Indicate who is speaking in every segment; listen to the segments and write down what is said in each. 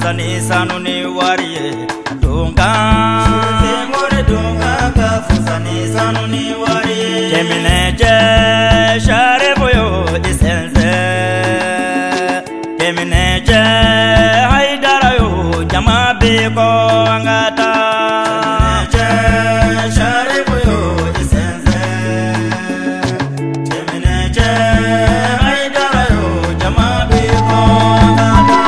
Speaker 1: fusa ni sanu ni wari ye donkan Sirifingori donkan ka fusa ni sanu ni wari ye Keminɛjɛ Sharifu yo isense Keminɛjɛ Haidara yo jama bɛ kɔ an ka taa Keminɛjɛ Sharifu yo isense Keminɛjɛ Haidara yo jama bɛ kɔ an ka taa.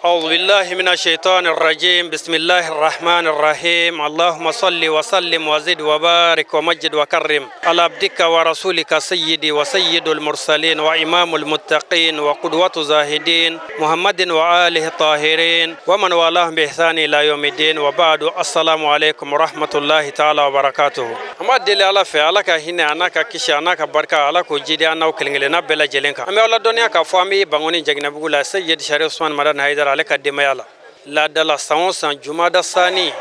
Speaker 2: أعوذ بالله من الشيطان الرجيم. بسم الله الرحمن الرحيم. اللهم صل وسلم وزد وبارك ومجد وكرم على عبدك ورسولك سيدي وسيد المرسلين وإمام المتقين وقدوة الزاهدين محمد وآله الطاهرين ومن والاهم بإحسان إلى يوم الدين وبعد. السلام عليكم ورحمة الله تعالى وبركاته. أما دلي على في على كهنا أنا ككشي أنا كبركة على كوجيدي أنا وكلنا بلا جلينك. أما الله دنيا كفامي بانوني جعنا بقول سيد شريف عثمان مدن هيدر ale ka denbaya la laadala san o san jumada sani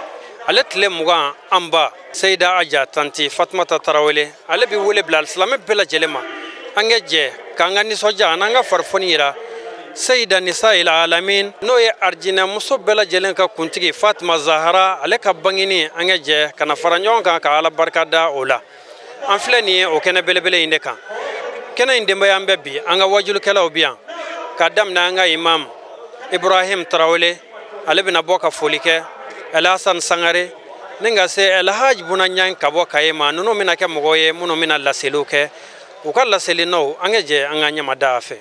Speaker 2: ale tile 20 an ba Seyida Aja tanti Fatumata Tarawele ale bi wele bila silamɛ bɛɛ lajɛlen ma an ka jɛ k'an ka nisɔndiya an'an ka farifoni yira Seyida Nisa'il Alamin n'o ye arijinɛ muso bɛɛ lajɛlen ka kuntigi Fatima Zahara ale ka bangeni an ka jɛ ka na fara ɲɔgɔn kan ka Ala barika da o la. An filɛ nin ye o kɛnɛ belebele in de kan. Kɛnɛ in denbaya an bɛ bi an ka wajulikɛlaw bi yan k'a daminɛ an ka imam Ibrahim Tarawele ale bɛna bɔ ka foli kɛ, El Hassan Sangare ni ka se El Hadj Buna Ɲang ka bɔ Kaye ma. Ninnu bɛna kɛ mɔgɔw ye minnu bɛna laseliw kɛ u ka laseli nɔw an ka jɛ an ka ɲɛmada a fɛ.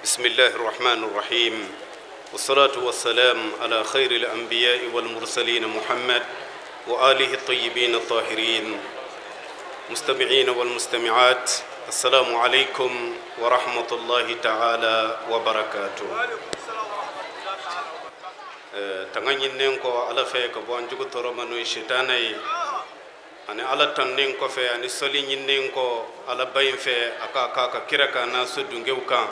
Speaker 3: Bismillahi rahmani rahim wassalatu wassalam ala khairil anbiya'i wal mursalin Muhammad wa alihi tayyibin tahirin mustami'in wal mustami'at. Assalamu alaikum wa rahmatullahi ta'ala wa barakatuh. Tanga ɲininen kɔ Ala fɛ ka bɔ an jugu tɔɔrɔ ma n'o ye sitana ye, ani Ala tanunen kɔfɛ ani sɔli ɲininen kɔ Ala ba in fɛ a ka k'a ka kira kan n'a so dungew kan.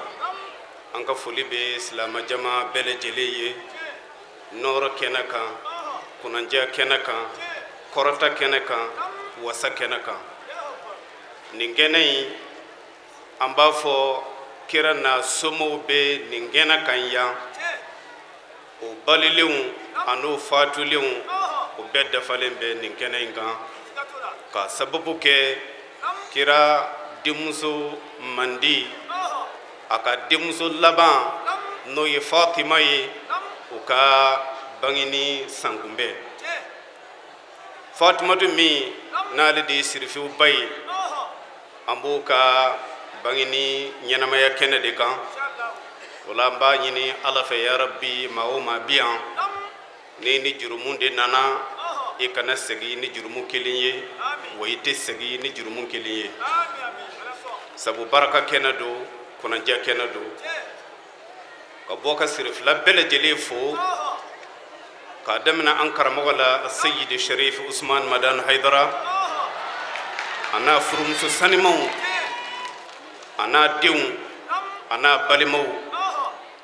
Speaker 3: An ka foli bɛ silamɛ jama bɛɛ lajɛlen ye nɔɔrɔ kɛnɛ kan, kunnandiya kɛnɛ kan, kɔrɔta kɛnɛ kan, wasa kɛnɛ kan. Nin kɛnɛ in an b'a fɔ kira n'a somɔgɔw bɛ nin kɛnɛ kan yan. O balilenw an'o fatulenw o bɛɛ dafalen bɛ nin kɛnɛ in kan ka sababu kɛ kira denmuso mandi a ka denmuso laban n'o ye Fatima ye o ka bangeni sankunbɛn. Fatimatu min n'ale de ye sirifiw ba ye an b'o ka bangeni ɲɛnamaya kɛnɛ de kan. O la an b'a ɲini Ala fɛ ya Rabbi maa o maa bi yan ni ni jurumu de nana i kana segin ni jurumu kelen ye wa i tɛ segin ni jurumu kelen ye sabu baraka kɛnɛ don, kunnandiya kɛnɛ don. Ka bɔ ka sirifila bɛɛ lajɛlen fo k'a daminɛ an karamɔgɔ la Seyidi Sharif Usman Madan Haidara a n'a furumuso sanimanw a n'a denw a n'a balimaw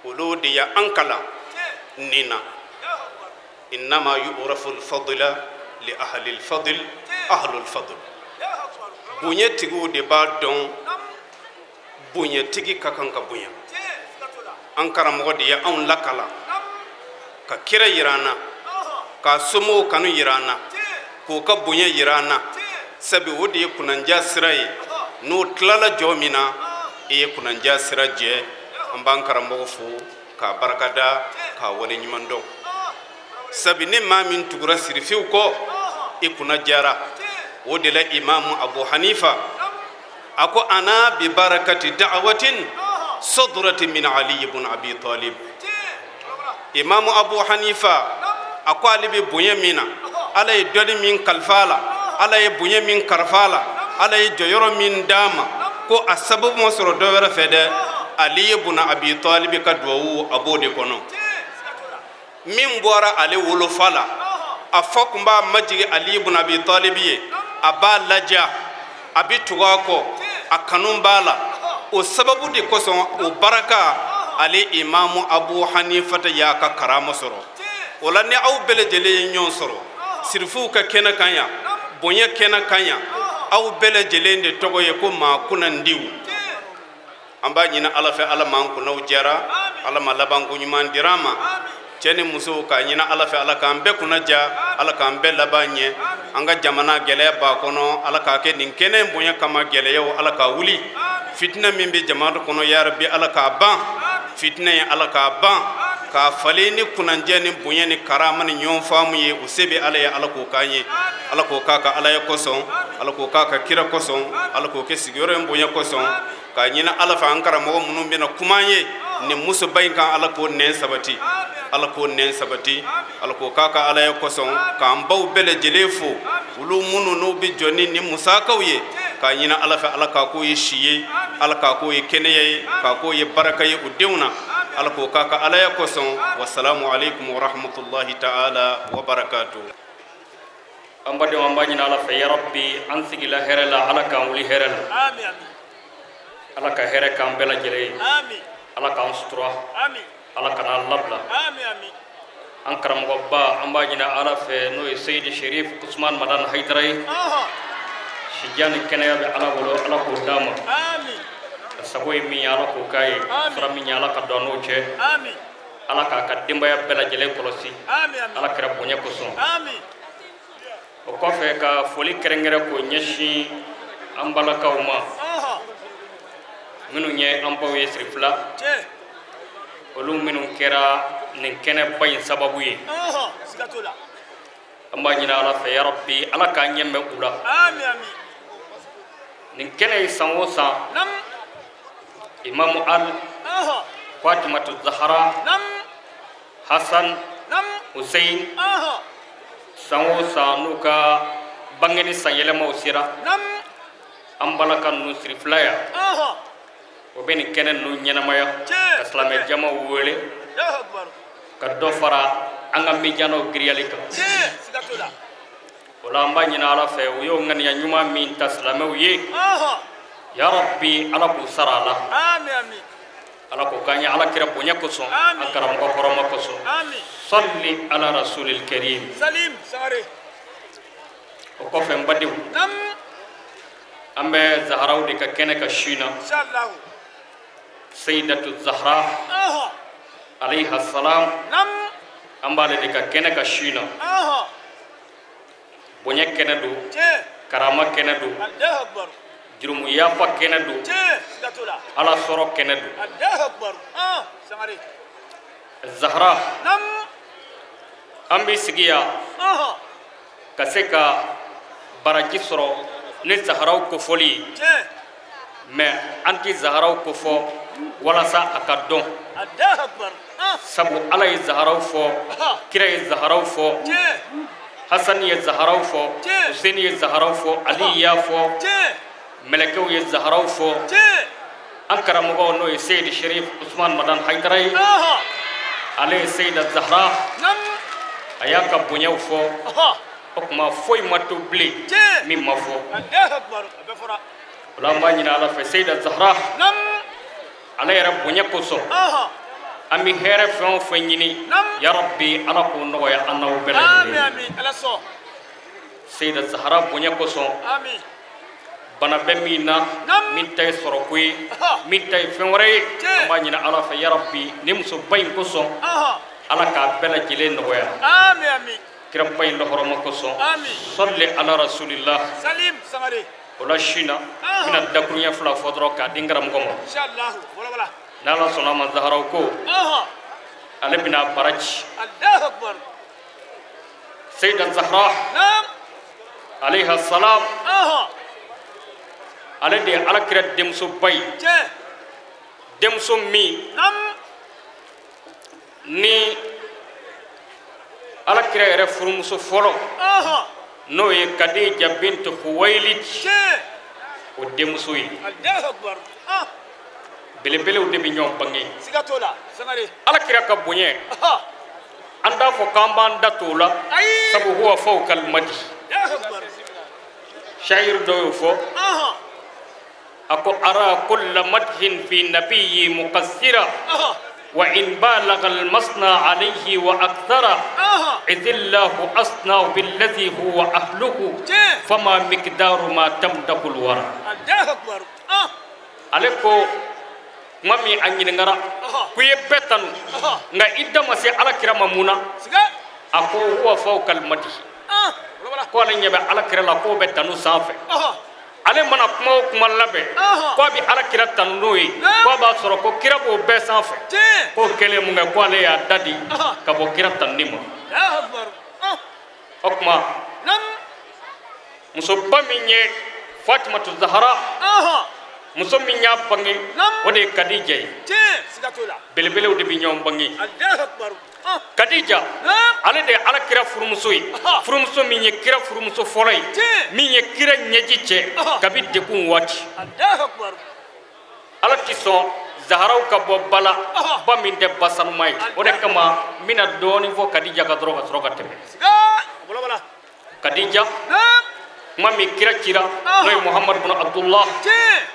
Speaker 3: olu de y'an kalan nin na. Innama yu'rafu al-fadla li ahli al-fadl ahlu al-fadl. Bonyatigiw de b'a dɔn bonyatigi ka kan ka bonya. An karamɔgɔ de ye anw lakalan ka kira yira an na, k'a somɔgɔw kanu yira an na, k'o ka bonya yira an na, sabu o de ye kunnandiya sira ye. N'o tilala jɔ min na i ye kunnandiya sira jɛ. An b'an karamɔgɔ fo k'a barikada k'a waleɲuman dɔn sabu ni maa min tugura sirifiw kɔ i kunna diyara. O de la imamu Abu Hanifa a ko ana bi barakati da'awatin sadratin min Ali ibn Abi Talib. Imamu Abu Hanifa a ko ale bɛ bonya min na, Ala ye dɔnni min kalifa a la, Ala ye bonya min kalifa a la, Ala ye jɔyɔrɔ min d'a ma, ko a sababu ma sɔrɔ dɔ wɛrɛ fɛ dɛ, Ali ibn Abi Talib ka duwawu a b'o de kɔnɔ. Min bɔra ale wolofa la a fa kun b'a majigin Ali ibn Abi Talib ye, a b'a laja, a bɛ tugu a kɔ, a kanu b'a la. O sababu de kosɔn o baraka ale imamu Abu Hanifa y'a ka karama sɔrɔ. O la ni aw bɛɛ lajɛlen ye ɲɔgɔn sɔrɔ sirifuw ka kɛnɛ kan yan, bonya kɛnɛ kan yan, aw bɛɛ lajɛlen de tɔgɔ ye ko maa kunnandiw. An b'a ɲini Ala fɛ, Ala m'an kunnaw jɛra, Ala ma labanko ɲuman dira an ma. Cɛ ni musow k'a ɲini Ala fɛ, Ala k'an bɛɛ kunna ja, Ala k'an bɛɛ laban ɲɛ. An ka jamana gɛlɛya b'a kɔnɔ, Ala k'a kɛ nin kɛnɛ in bonya kama gɛlɛyaw Ala k'a wuli. Fitinɛ min bɛ jamana kɔnɔ yarabi Ala k'a ban, fitinɛ in Ala k'a ban, k'a falen ni kunnanjɛ ni bonya ni karama ni ɲɔgɔn faamu ye. O se bɛ Ala ye, Ala k'o k'an ye, Ala k'o k'a ka Ala ye kosɔn, Ala k'o k'a ka kira kosɔn, Ala k'o kɛ sigiyɔrɔ in bonya kosɔn. K'a ɲini Ala fɛ, an karamɔgɔ minnu bɛna kuma an ye nin musoba in kan, Ala k'o nɛn sabati, Ala k'o nɛn sabati, Ala k'o k'a ka Ala ye kosɔn. K'an baw bɛɛ lajɛlen fo, olu minnu n'u bɛ jɔ ni nin musakaw ye, k'a ɲini Ala fɛ, Ala k'a k'o ye si ye, Ala k'a k'o ye kɛnɛya ye, k'a k'o ye baraka ye u denw na, Ala k'o k'a ka Ala ye kosɔn. Wasalamu aleykum wa rahmatulahi ta'ala wa barakatuh.
Speaker 4: An badenw, an b'a ɲini Ala fɛ yarabi an sigila hɛrɛ la, Ala k'an wuli hɛrɛ la. Ala ka hɛrɛ k'an bɛɛ lajɛlen ye. Ala k'an sutura, Ala kana labila. An karamɔgɔba, an b'a ɲini Ala fɛ, n'o ye Seyidi Sherif Usman Madani Hayidara ye, sijan ni kɛnɛya bɛ Ala bolo, Ala k'o d'a ma. A sago ye min ye, Ala k'o k'a ye, sira min ye, Ala ka don an n'o cɛ. Ala k'a ka denbaya bɛɛ lajɛlen kɔlɔsi, Ala kɛra bonya kosɔn. O kɔfɛ, ka foli kɛrɛnkɛrɛn k'o ɲɛsin an balakaw ma minnu ye an baw ye sirifila, olu minnu kɛra nin kɛnɛba in sababu ye. An b'a ɲini Ala fɛ yarabi Ala k'an ɲɛ mɛn u la. Nin kɛnɛ ye san o san, Imamu Al, Fatimatu Zahara, Hasan, Hussein, san o san n'u ka bangeni san yɛlɛmaw sera, an balaka ninnu sirifila yan, o bɛ nin kɛnɛ ninnu ɲɛnamaya ka silamɛ jamaw wele ka dɔ fara an ka mijanaw giriyali kan. O la an b'a ɲini Ala fɛ, u y'o ŋaniya ɲuman min ta silamɛw ye, yarabi Ala k'u sara a la, Ala k'o k'an ye Ala kira bonya kosɔn, an karamɔgɔ hɔrɔma kosɔn. Salli ala rasulil karim. O kɔfɛ, n badenw, an bɛ Zaharaw de ka kɛnɛ ka su in na. Seyidatu Zahra alayha salam, an b'ale de ka kɛnɛ ka su in na. Bonya kɛnɛ don, karama kɛnɛ don, jurumu yafa kɛnɛ don, Ala sɔrɔ kɛnɛ don. Zahra, an bɛ sigi yan ka se ka baraji sɔrɔ ni Zaharaw kofɔli ye, mɛ an tɛ Zaharaw kofɔ walasa a ka dɔn, sabu Ala ye Zaharaw fɔ, kira ye Zaharaw fɔ, Hasani ye Zaharaw fɔ, Hussein ye Zaharaw fɔ, Ali y'a fɔ, mɛlɛkɛw ye Zaharaw fɔ. An karamɔgɔw, n'o ye Seyidi Sherif Usman Madani Hayidara ye, ale ye Seyida Zahra, a y'a ka bonyaw fɔ. O tuma foyi ma to bilen min ma fɔ. O la an b'a ɲini Ala fɛ, Seyida Zahra ale yɛrɛ bonya kosɔn, an bɛ hɛrɛ fɛn o fɛn ɲini, yarabi Ala k'o nɔgɔya an n'aw bɛɛ lajɛlen. Seyida Zahra bonya kosɔn, bana bɛ min na, min ta ye sɔrɔko ye, min ta ye fɛn wɛrɛ ye, an b'a ɲini Ala fɛ yarabi ni musoba in kosɔn, Ala k'a bɛɛ lajɛlen nɔgɔya, kiraba in lɔhɔrɔma kosɔn. Sɔli ala rasulillah. O la su in na, n bɛna dakuruɲɛ fila fɔ dɔrɔn k'a di n karamɔgɔ ma. N'Ala sɔnna a ma, Zaharaw ko ale bɛna bara ci. Seyida Zahra alayha salam, ale de ye Ala kira denmusoba ye, denmuso min ni Ala kira yɛrɛ furumuso fɔlɔ, n'o ye Kadija bintu Khuwailid, o denmuso ye. Belebelew de bɛ ɲɔgɔn bange. Ala kira ka bonya, an t'a fɔ k'an b'an da t'o la, sabu huwa fawqa al-madi. Shayir dɔ y'o fɔ, a ko ara kulla madhin fi nabiyyi muqassira. Wa in balagha al-masna alayhi wa akthara idillahu asna billadhi huwa ahluhu fama miqdaru ma tamdahu al-wara.
Speaker 5: Allahu akbar.
Speaker 4: Ale ko kuma min a ɲininkara ko i ye bɛɛ tanu nka i da ma se ala kira ma mun na? A ko huwa fawqa al-madhi. Ko ale ɲɛ bɛ ala kira la k'o bɛ tanu sanfɛ. Ale mana kuma o kuma labɛn k'a bɛ ala kira tanu n'o ye k'a b'a sɔrɔ ko kira b'o bɛɛ sanfɛ. K'o kɛlen mun kɛ ko ale y'a da di ka bɔ kira tanuni ma. O tuma musoba min ye Fatimatu Zahara, muso min y'a bange o de ye Kadija ye. Belebelew de bɛ ɲɔgɔn bange. Kadija ale de ye ala kira furumuso ye, furumuso min ye kira furumuso fɔlɔ ye, min ye kira ɲɛji cɛ kabi degun waati. Ala ti sɔn Zaharaw ka bɔ ba la, ba min tɛ ba sanuma ye. O de kama n bɛna dɔɔnin fɔ Kadija ka dɔrɔn ka sɔrɔ ka tɛmɛ. Kadija kuma min kira cira n'o ye Muhamadu bin Abdullah,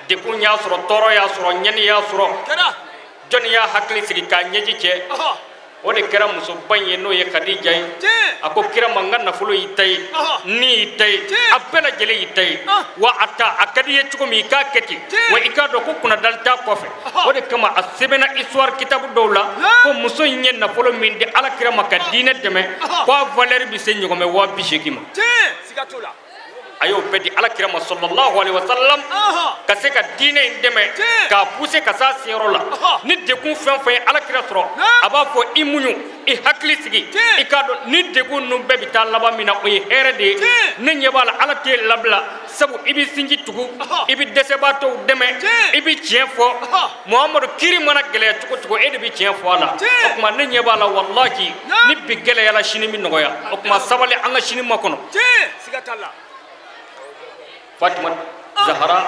Speaker 4: degun y'a sɔrɔ, tɔɔrɔ y'a sɔrɔ, ɲɛni y'a sɔrɔ, jɔnni y'a hakili sigi k'a ɲɛji cɛ? O de kɛra musoba in ye n'o ye Kadija ye. A ko kira ma n ka nafolo y'i ta ye, ni y'i ta ye, a bɛɛ lajɛlen y'i ta ye, wa a ta a ka di i ye cogo min i k'a kɛ ten, wa i k'a dɔn ko kunnadali t'a kɔfɛ. O de kama a sɛbɛnna histoire kitabu dɔw la ko muso in ye nafolo min di ala kira ma ka diinɛ dɛmɛ ko a valeur bɛ se ɲɔgɔmɛ 80,000 ma. A y'o bɛɛ di ala kira ma sallallahu alaihi wa sallam ka se ka diinɛ in dɛmɛ k'a pousser ka s'a seyɔrɔ la. Ni degun fɛn fɛn ye ala kira sɔrɔ, a b'a fɔ i muɲu, i hakili sigi, i k'a dɔn ni degun ninnu bɛɛ bɛ taa laban min na o ye hɛrɛ de ye. Ne ɲɛ b'a la ala t'e labila sabu i bɛ sinji tugu, i bɛ dɛsɛbaatɔw dɛmɛ, i bɛ tiɲɛ fɔ. Muhamadu kiri mana gɛlɛya cogo cogo e de bɛ tiɲɛ fɔ a la. O tuma ne ɲɛ b'a la walahi ni bi gɛlɛyara sini bɛ nɔgɔya. O tuma sabali an ka sini makɔnɔ. Fatima Zahara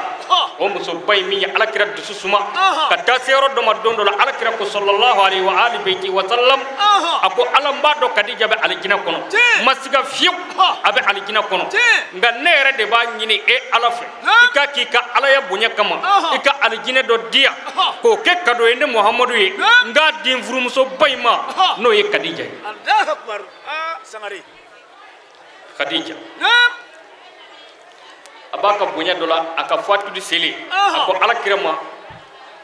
Speaker 4: o musoba in min ye ala kira dusu suma ka taa se yɔrɔ dɔ ma don dɔ la, ala kira ko sallallahu alaihi wa ali baiti wa sallam, a ko ala n b'a dɔn Kadija bɛ alijinɛ kɔnɔ, n ma siga fiyewu a bɛ alijinɛ kɔnɔ, nka ne yɛrɛ de b'a ɲini e ala fɛ i ka k'i ka alaya bonya kama i ka alijinɛ dɔ di yan k'o kɛ kado ye ne Muhamadu ye, n k'a di n furumusoba in ma n'o ye Kadija ye. Kadija a b'a ka bonya dɔ la, a ka fatuli selen, a ko ala kira ma,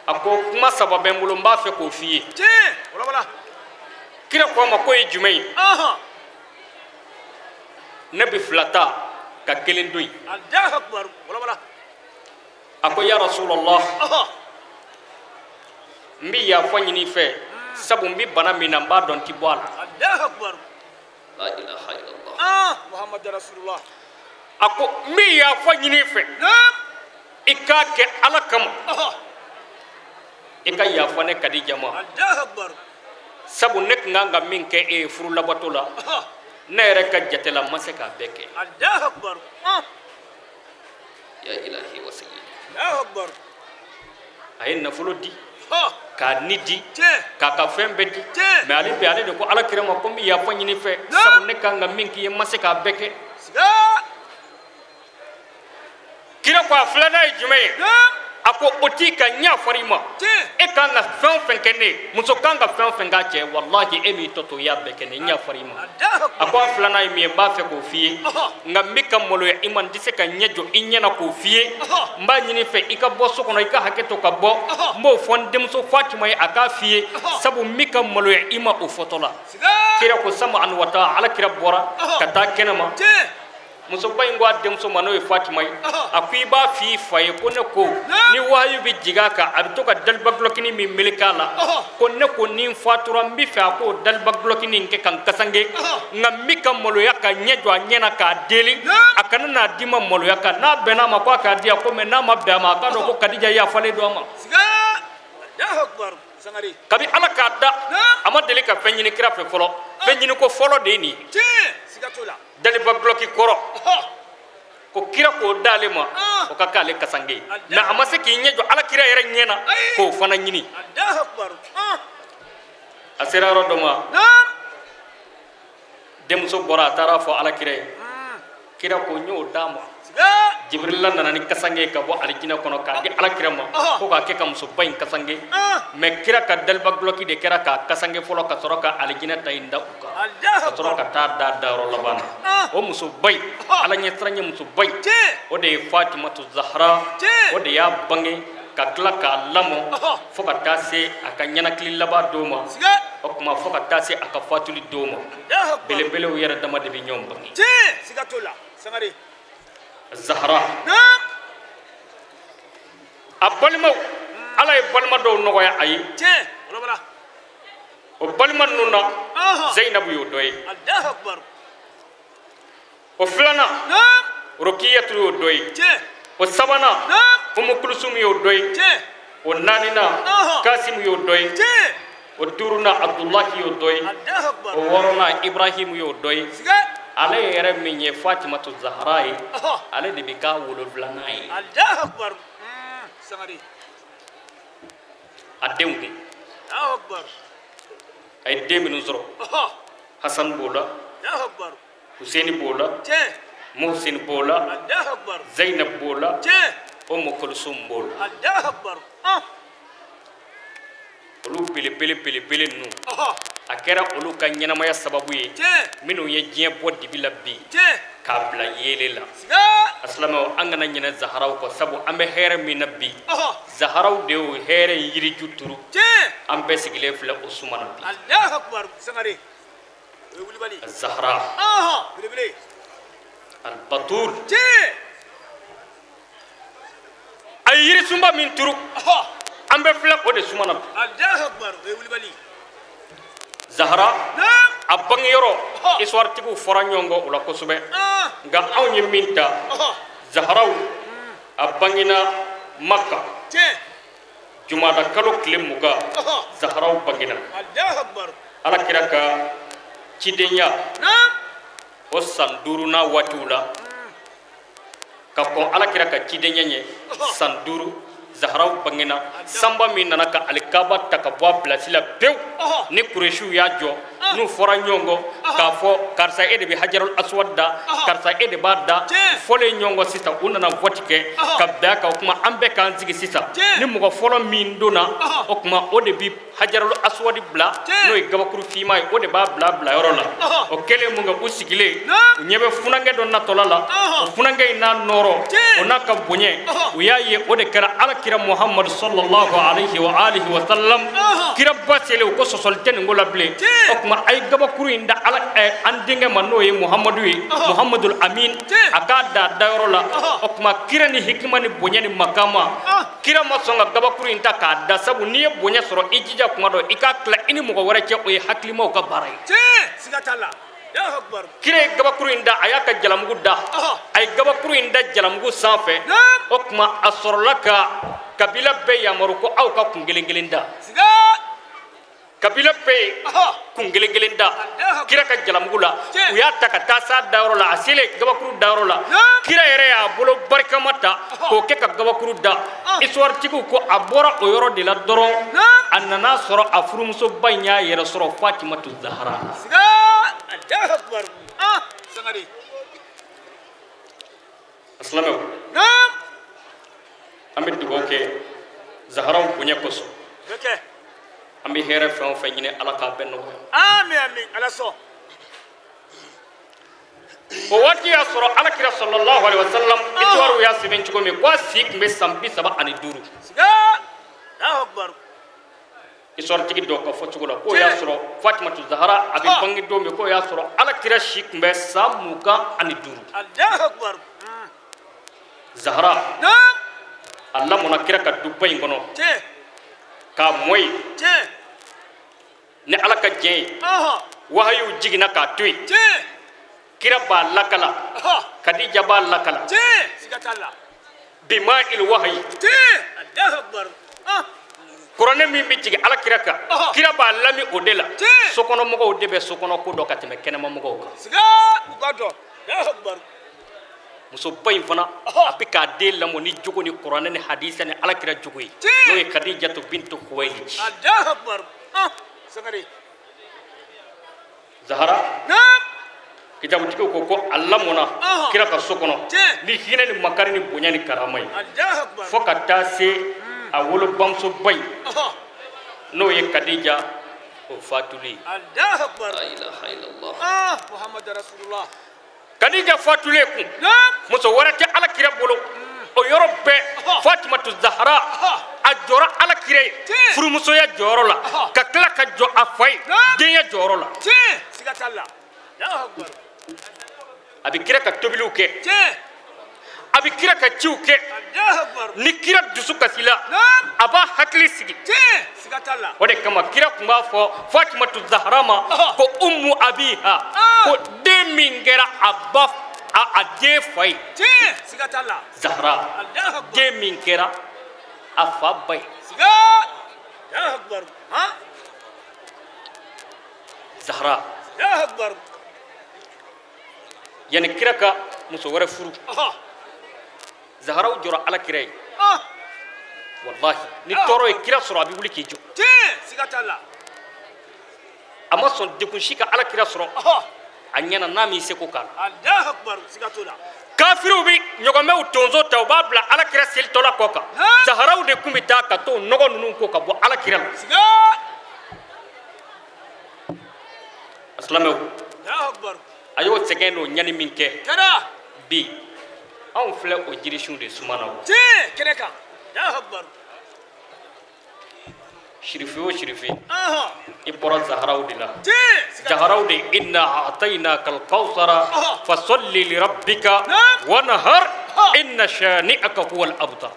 Speaker 4: a ko kuma saba bɛ n bolo n b'a fɛ k'o f'i ye. Kira ko a ma k'o ye jumɛn ye? Ne bɛ fila ta ka kelen to yen. A ko ya Rasulallah, n bɛ yafa ɲini i fɛ sabu n bɛ bana min na n b'a dɔn n ti bɔ a la. La ilaha illallah
Speaker 5: Muhammadu Rasulullah.
Speaker 4: A ko n bɛ yafa ɲini i fɛ i k'a kɛ ala kama, i ka yafa ne Kadija ma sabu ne tun kan ka min kɛ e ye furu labato la, ne yɛrɛ ka jate la n ma se k'a bɛɛ kɛ. Ya ilahi wa sayyidi. A ye nafolo di k'a ni di k'a ka fɛn bɛɛ di, mais ale bɛ ale de ko ala kira ma ko n bɛ yafa ɲini i fɛ sabu ne kan ka min k'i ye n ma se k'a bɛɛ kɛ. Kira ko a filanan ye jumɛn ye? A ko o t'i ka ɲɛ fɔra i ma, e kan ka fɛn o fɛn kɛ ne ye, muso kan ka fɛn o fɛn k'a cɛ, walahi e m'i tɔ to i y'a bɛɛ kɛ ne ye, n yafara i ma. A ko a filanan ye min ye n b'a fɛ k'o f'i ye, nka n bɛ ka maloya i ma, n tɛ se ka ɲɛ jɔ i ɲɛ na k'o f'i ye. N b'a ɲini i fɛ i ka bɔ so kɔnɔ, i ka hakɛ to ka bɔ, n b'o fɔ n denmuso Fatima ye a k'a f'i ye sabu n bɛ ka maloya i ma o fɔtɔ la. Kira ko sama ani wata, ala kira bɔra ka taa kɛnɛ ma. Musoba in ko a denmuso ma n'o ye Fatima ye, a ko i b'a f'i fa ye ko ne ko ni wahayu bɛ jigin a kan a bɛ to ka daliba gulɔkini min meleke a la, ko ne ko ni n fatura n bɛ fɛ a k'o daliba gulɔkini in kɛ ka n kasange, nka n bɛ ka maloya ka ɲɛ jɔ a ɲɛ na k'a deli a kana n'a di ma maloya kan, n'a bɛnna a ma ko a k'a di yan ko mɛ n'a ma bɛn a ma a k'a dɔn ko Kadija yafalen don a ma. Kabi ala k'a da a ma deli ka fɛn ɲini kira fɛ fɔlɔ, fɛn ɲini ko fɔlɔ de ye nin ye. Daliba gulɔki kɔrɔ ko kira k'o d'ale ma o ka k'ale kasange ye, mɛ a ma se k'i ɲɛ jɔ ala kira yɛrɛ ɲɛ na k'o fana ɲini. A sera yɔrɔ dɔ ma, denmuso bɔra a taara fɔ ala kira ye, kira ko n y'o d'a ma Jibrila nana ni kasange ka bɔ alijinɛ kɔnɔ k'a di ala kira ma ko k'a kɛ ka musoba in kasange mais kira ka daliba gulɔki de kɛra k'a kasange fɔlɔ ka sɔrɔ ka alijinɛ ta in da u kan ka sɔrɔ ka taa da dayɔrɔ laban na o musoba in ala ɲɛsiranɲɛ musoba in o de ye Fatimatu Zahra o de y'a bange ka tila k'a lamɔ fo ka taa se a ka ɲɛnakili laban don ma o tuma fo ka taa se a ka fatuli don ma belebelew yɛrɛ dama de bɛ ɲɔgɔn bange. Zahra a balimaw ala ye balima dɔw nɔgɔya a ye o balima ninnu na Zainabu y'o dɔ ye o filanan Rokiyatu y'o dɔ ye o sabanan Umu Kulusum y'o dɔ ye o naaninan Kasimu y'o dɔ ye o duurunan Abdulahi y'o dɔ ye o wɔɔrɔnan Ibrahimu y'o dɔ ye ale yɛrɛ min ye Fatimatu Zahra ye ale de bɛ k'a wolonfilanan ye a denw kun a ye den minnu sɔrɔ Hasan b'o la Huseni b'o la Muhsin b'o la Zainab b'o la Umu Kulsum b'o la olu belebele belebele ninnu a kɛra olu ka ɲɛnamaya sababu ye minnu ye diɲɛ bɔ dibi la bi k'a bila yeelen la a silamɛw an kana ɲinɛ Zaharaw kɔ sabu an bɛ hɛrɛ min na bi Zaharaw de y'o hɛrɛ in yiriju turu an bɛɛ sigilen filɛ o suma na bi Zahra Al-Batul a ye yirisunba min turu an bɛ filɛ o de suma na bi Zahra a bangeyɔrɔ histoire tigiw fɔra ɲɔgɔn kɔ o la kosɛbɛ nka anw ye min ta Zaharaw a bangena Maka jumada kalo tile 20 Zaharaw bangena ala kira ka cidenya o san 5nan waatiw la ka kɔn ala kira ka cidenya ɲɛ san 5 Zaharaw bangena sanba min nana ka alikaba ta ka bɔ a pilasi la pewu ni kuresiw y'a jɔ n'u fɔra ɲɔgɔn kɔ k'a fɔ karisa e de bɛ hajarul aswad da karisa e de b'a da fɔlen ɲɔgɔn kɔ sisan u nana vote kɛ ka bɛn a kan o tuma an bɛɛ k'an sigi sisan ni mɔgɔ fɔlɔ min donna o tuma o de bɛ hajarul aswad bila n'o ye gabakuru finman ye o de b'a bila bilayɔrɔ la o kɛlen mun kɛ u sigilen u ɲɛ bɛ funankɛ dɔ natɔla la o funankɛ in n'a nɔrɔ o n'a ka bonya u y'a ye o de kɛra ala kira Muhammad sallallahu alayhi wa alihi wa sallam kira ba selen u ko sɔsɔli tɛ nin ko la bilen o tuma a ye gabakuru in da ala an denkɛ ma n'o ye Muhammadu ye Muhammadul Amin a k'a da dayɔrɔ la o tuma kira ni hikima ni bonya ni makama kira ma sɔn ka gabakuru in ta k'a da sabu n'i ye bonya sɔrɔ i jija kuma dɔ i k'a tila i ni mɔgɔ wɛrɛ cɛ o ye hakilimaw ka baara ye. Kira ye gabakuru in da a y'a ka jalamugu da a ye gabakuru in da jalamugu sanfɛ o tuma a sɔrɔla ka kabila bɛɛ yamaru ko aw ka kun kelen kelen da kabila bɛɛ ye kun kelen kelen da kira ka jalamugu la u y'a ta ka taa s'a dayɔrɔ la a selen gabakuru dayɔrɔ la kira yɛrɛ y'a bolo barikama ta k'o kɛ ka gabakuru da histoire tigiw ko a bɔra o yɔrɔ de la dɔrɔn a nana sɔrɔ a furumusoba in y'a yɛrɛ sɔrɔ Fatimatu Zahra. Silamɛw an bɛ dugawu kɛ Zaharaw bonya kosɔn an bɛ hɛrɛ fɛn o fɛn ɲini ala k'a bɛɛ nɔgɔya.
Speaker 5: Amin amin ala sɔn.
Speaker 4: O waati y'a sɔrɔ ala kira sallallahu alaihi wa sallam histoire y'a sɛbɛn cogo min ko a si tun bɛ san 35. Histoire tigi dɔw ka fɔ cogo la k'o y'a sɔrɔ Fatimatu Zahra a bɛ bange don min k'o y'a sɔrɔ ala kira si tun bɛ san 25. Zahra a lamɔna kira ka duba in kɔnɔ k'a mɔ yen ni ala ka diɲɛ ye wahayiw jiginna k'a to yen kira b'a lakala Kadija b'a lakala bima il wahayi kuranɛ min bɛ jigin ala kira kan kira b'a lami o de la sokɔnɔmɔgɔw de bɛ sokɔnɔ ko dɔn ka tɛmɛ kɛnɛmamɔgɔw kan musoba in fana a bɛ k'a den lamɔ ni jogo ni kuranɛ ni hadisa ni ala kira jogo ye n'o ye Kadijatu bintu Khuwaylid. Zahara Kitabutigiw ko ko a lamɔna kira ka so kɔnɔ ni hinɛ ni makari ni bonya ni karama ye fo ka taa se a wolobamusoba in n'o ye Kadija o fatuli. La ilaha illallah. Kadija fatulen kun muso wɛrɛ tɛ ala kira bolo o yɔrɔ bɛɛ Fatimatu Zahara a jɔra ala kira ye furumusoya jɔyɔrɔ la ka tila ka jɔ a fa ye denya jɔyɔrɔ la. A bɛ kira ka tobiliw kɛ, a bɛ kira ka ciw kɛ, ni kira dusu kasila a b'a hakili sigi. O de kama kira tun b'a fɔ Fatimatu Zahara ma ko ummu abiha, ko den min kɛra a ba a den fa ye. Zahara den min kɛra a fa ba ye. Zahara yanni kira ka muso wɛrɛ furu, Zaharaw jɔra ala kira ye. Wallahi ni tɔɔrɔ ye kira sɔrɔ a bɛ wuli k'i jɔ. A ma sɔn degun si ka ala kira sɔrɔ a ɲɛna n'a m'i seko k'a la. Kafiriw bɛ ɲɔgɔnmɛw tonso ta u b'a bila ala kira selitɔla kɔ kan. Zaharaw de tun bɛ taa ka t'o nɔgɔ ninnu ko ka bɔ ala kira la. A silamɛw, a y'o sɛgɛn n'o ɲani min kɛ bi anw filɛ o jirisunw de suma na o. Sirifi o sirifi i bɔra Zaharaw de la. Zaharaw de inna a'tainaka al-kawthara fasalli li rabbika wanhar inna shani'aka huwa al-abtar.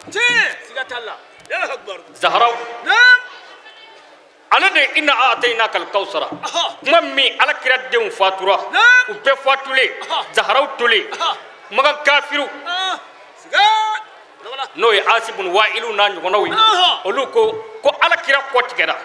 Speaker 4: Zaharaw ale de inna a'tainaka al-kawthara kuma min ala kira denw fatura u bɛɛ fatulen Zaharaw tolen makan kafiru n'o ye Asibun Wailu n'a ɲɔgɔnnaw ye olu ko ko ala kira kɔ tigɛra,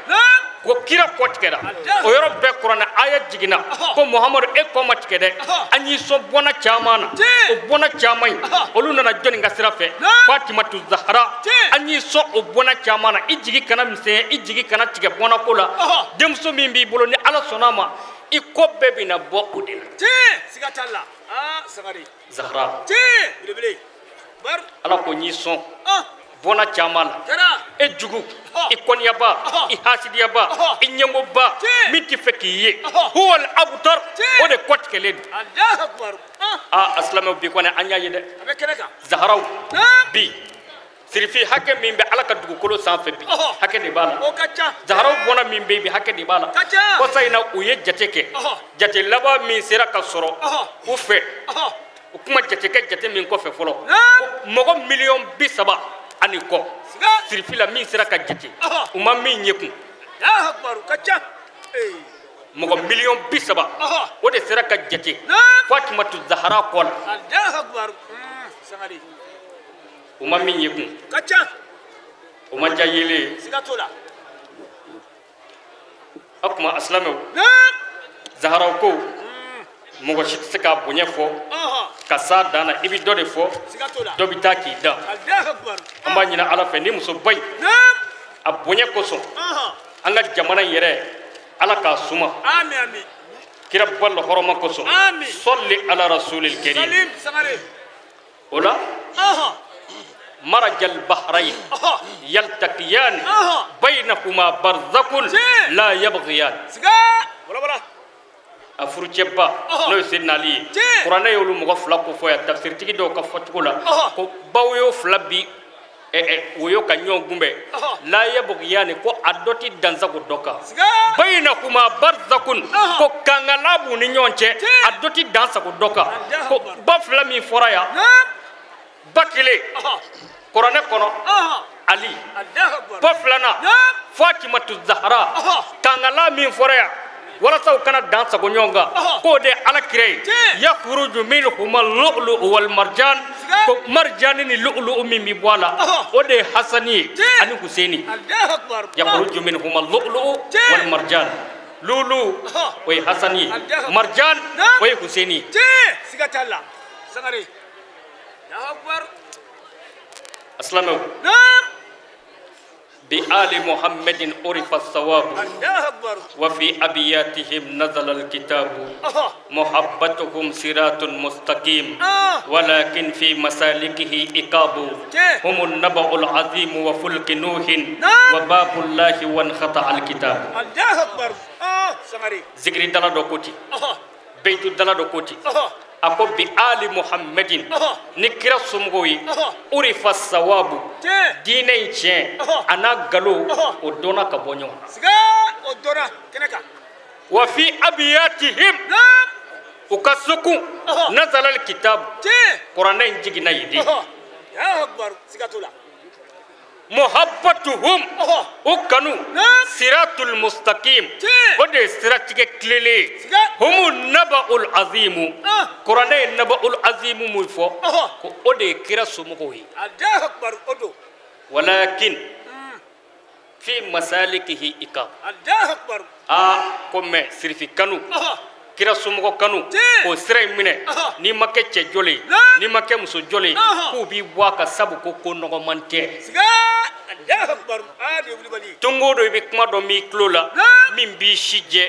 Speaker 4: ko kira kɔ tigɛra. O yɔrɔ bɛɛ kuranɛ aya jiginna ko Muhamadu e kɔ ma tigɛ dɛ, an y'i sɔn bɔnna caman na. O bɔnna caman in olu nana jɔnni ka sira fɛ? Fatimatu Zahara. An y'i sɔn o bɔnna caman na, i jigi kana misɛnya, i jigi kana tigɛ bɔnna ko la. Denmuso min b'i bolo ni ala sɔnna a ma i kɔ bɛɛ bɛna bɔ o de la. Zahara ala ko n y'i sɔn bɔnna caman na, e jugu, i kɔniyaba, i hasidiyaba, i ɲɛngoba min t'i fɛ k'i ye, huwal abtar, o de kɔ tigɛlen don. Aa a silamɛw bi kɔni an y'a ye dɛ, Zaharaw bi sirifi hakɛ min bɛ ala ka dugukolo sanfɛ bi hakɛ de b'a la. Zaharaw bɔnna min bɛ bi hakɛ de b'a la. Kɔsa in na u ye jate kɛ, jate laban min sera ka sɔrɔ u fɛ, u kuma jate kɛ jate min kɔfɛ fɔlɔ, mɔgɔ 30 miliyɔn ani kɔ sirifi la min sera ka jate, u ma min ye kun. Mɔgɔ 30 miliyɔn o de sera ka jate Fatimatu Zahara kɔ la, u ma min ye kun. O ma diya yelen ye. O tuma a silamɛw, Zaharaw ko mɔgɔ si tɛ se k'a bonya fɔ ka s'a dan na, i bɛ dɔ de fɔ dɔ bɛ taa k'i da. An b'a ɲini ala fɛ ni musoba in a bonya kosɔn an ka jamana in yɛrɛ ala k'a suma kira ba lahɔrɔma kosɔn. Sɔli ala rasulil karim. O la marajal bahrain yaltaqiyan bainahuma barzakun la yabghiyan. A furucɛba n'o ye Seydina Ali ye, kuranɛ y'olu mɔgɔ fila ko fɔ yan tafsiritigi dɔw ka fɔcogo la ko bawo y'o fila bi woyo ka ɲɔgɔn kunbɛn la yabghiyani, ko a dɔ ti dansago dɔ kan, bainahuma barzakun, ko kangala b'u ni ɲɔgɔn cɛ, a dɔ ti dansago dɔ kan. Ko ba fila min fɔra yan, ba kelen kuranɛ kɔnɔ Ali, ba filanan Fatimatu Zahara, kangala min fɔra yan walasa u kana dan sago ɲɔgɔn kan k'o de ye ala kira ye. Yakhruju minhuma lu'lu'u wal marjan, ko marjani ni lu'lu'u min bi bɔ a la o de ye Hasani ye ani Huseni. Yakhruju minhuma lu'lu'u wal marjan, lulu o ye Hasani ye, marjan o ye Huseni ye. A silamɛw bi بآل محمد عرف الصواب وفي أبياتهم نزل الكتاب محبتهم صراط مستقيم ولكن في مسالكه إقاب هم النبأ العظيم وفلك نوح وباب الله وانقطع الكتاب. ذكر دلا دوكوتي بيت دلا دوكوتي أقول بآل محمد نكرا سمغوي عرف الصواب ديني تشين أنا قالو ودونا كبونيون وفي أبياتهم وكسكو نزل الكتاب قرآن جينا يدي محبتهم وكانوا صراط المستقيم ودي صراط كليلي هم النبأ العظيم قرآن النبأ العظيم مفو ودي كرا سمكوي ولكن في مسالكه إقام كم سرفي كانوا kira somɔgɔ kanu k'o sira in minɛ n'i ma kɛ cɛ jɔlen n'i ma kɛ muso jɔlen k'u b'i bɔ a kan sabu ko ko nɔgɔman tɛ. Don o don i bɛ kuma dɔ m'i tulo la min b'i si jɛ.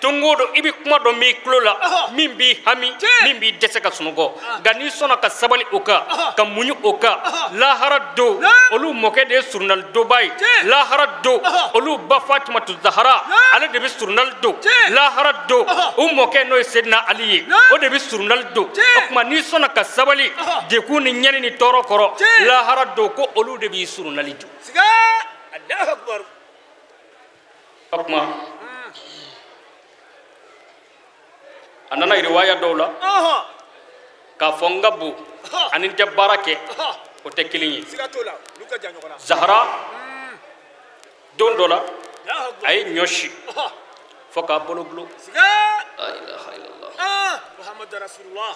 Speaker 4: Don o don i bɛ kuma dɔ m'i tulo la min b'i hami min b'i dɛsɛ ka sunɔgɔ. Nka n'i sɔnna ka sabali o kan ka muɲu o kan lahara don olu mɔkɛ de ye surunali donba ye lahara don olu ba Fatimatu Zahara ale de bɛ surunali don lahara don u mɔkɛ n'o ye Sedina Ali ye o de bɛ surunali don. O tuma n'i sɔnna ka sabali degun ni ɲɛni ni tɔɔrɔ kɔrɔ lahara don ko olu de b'i surunali don. O tuma a nana riwaya dɔw la k'a fɔ n ka bon ani n tɛ baara kɛ o tɛ kelen ye. Zahara don dɔ la a ye ɲɔ si fo k'a bolo gulon. La ilaha illallah.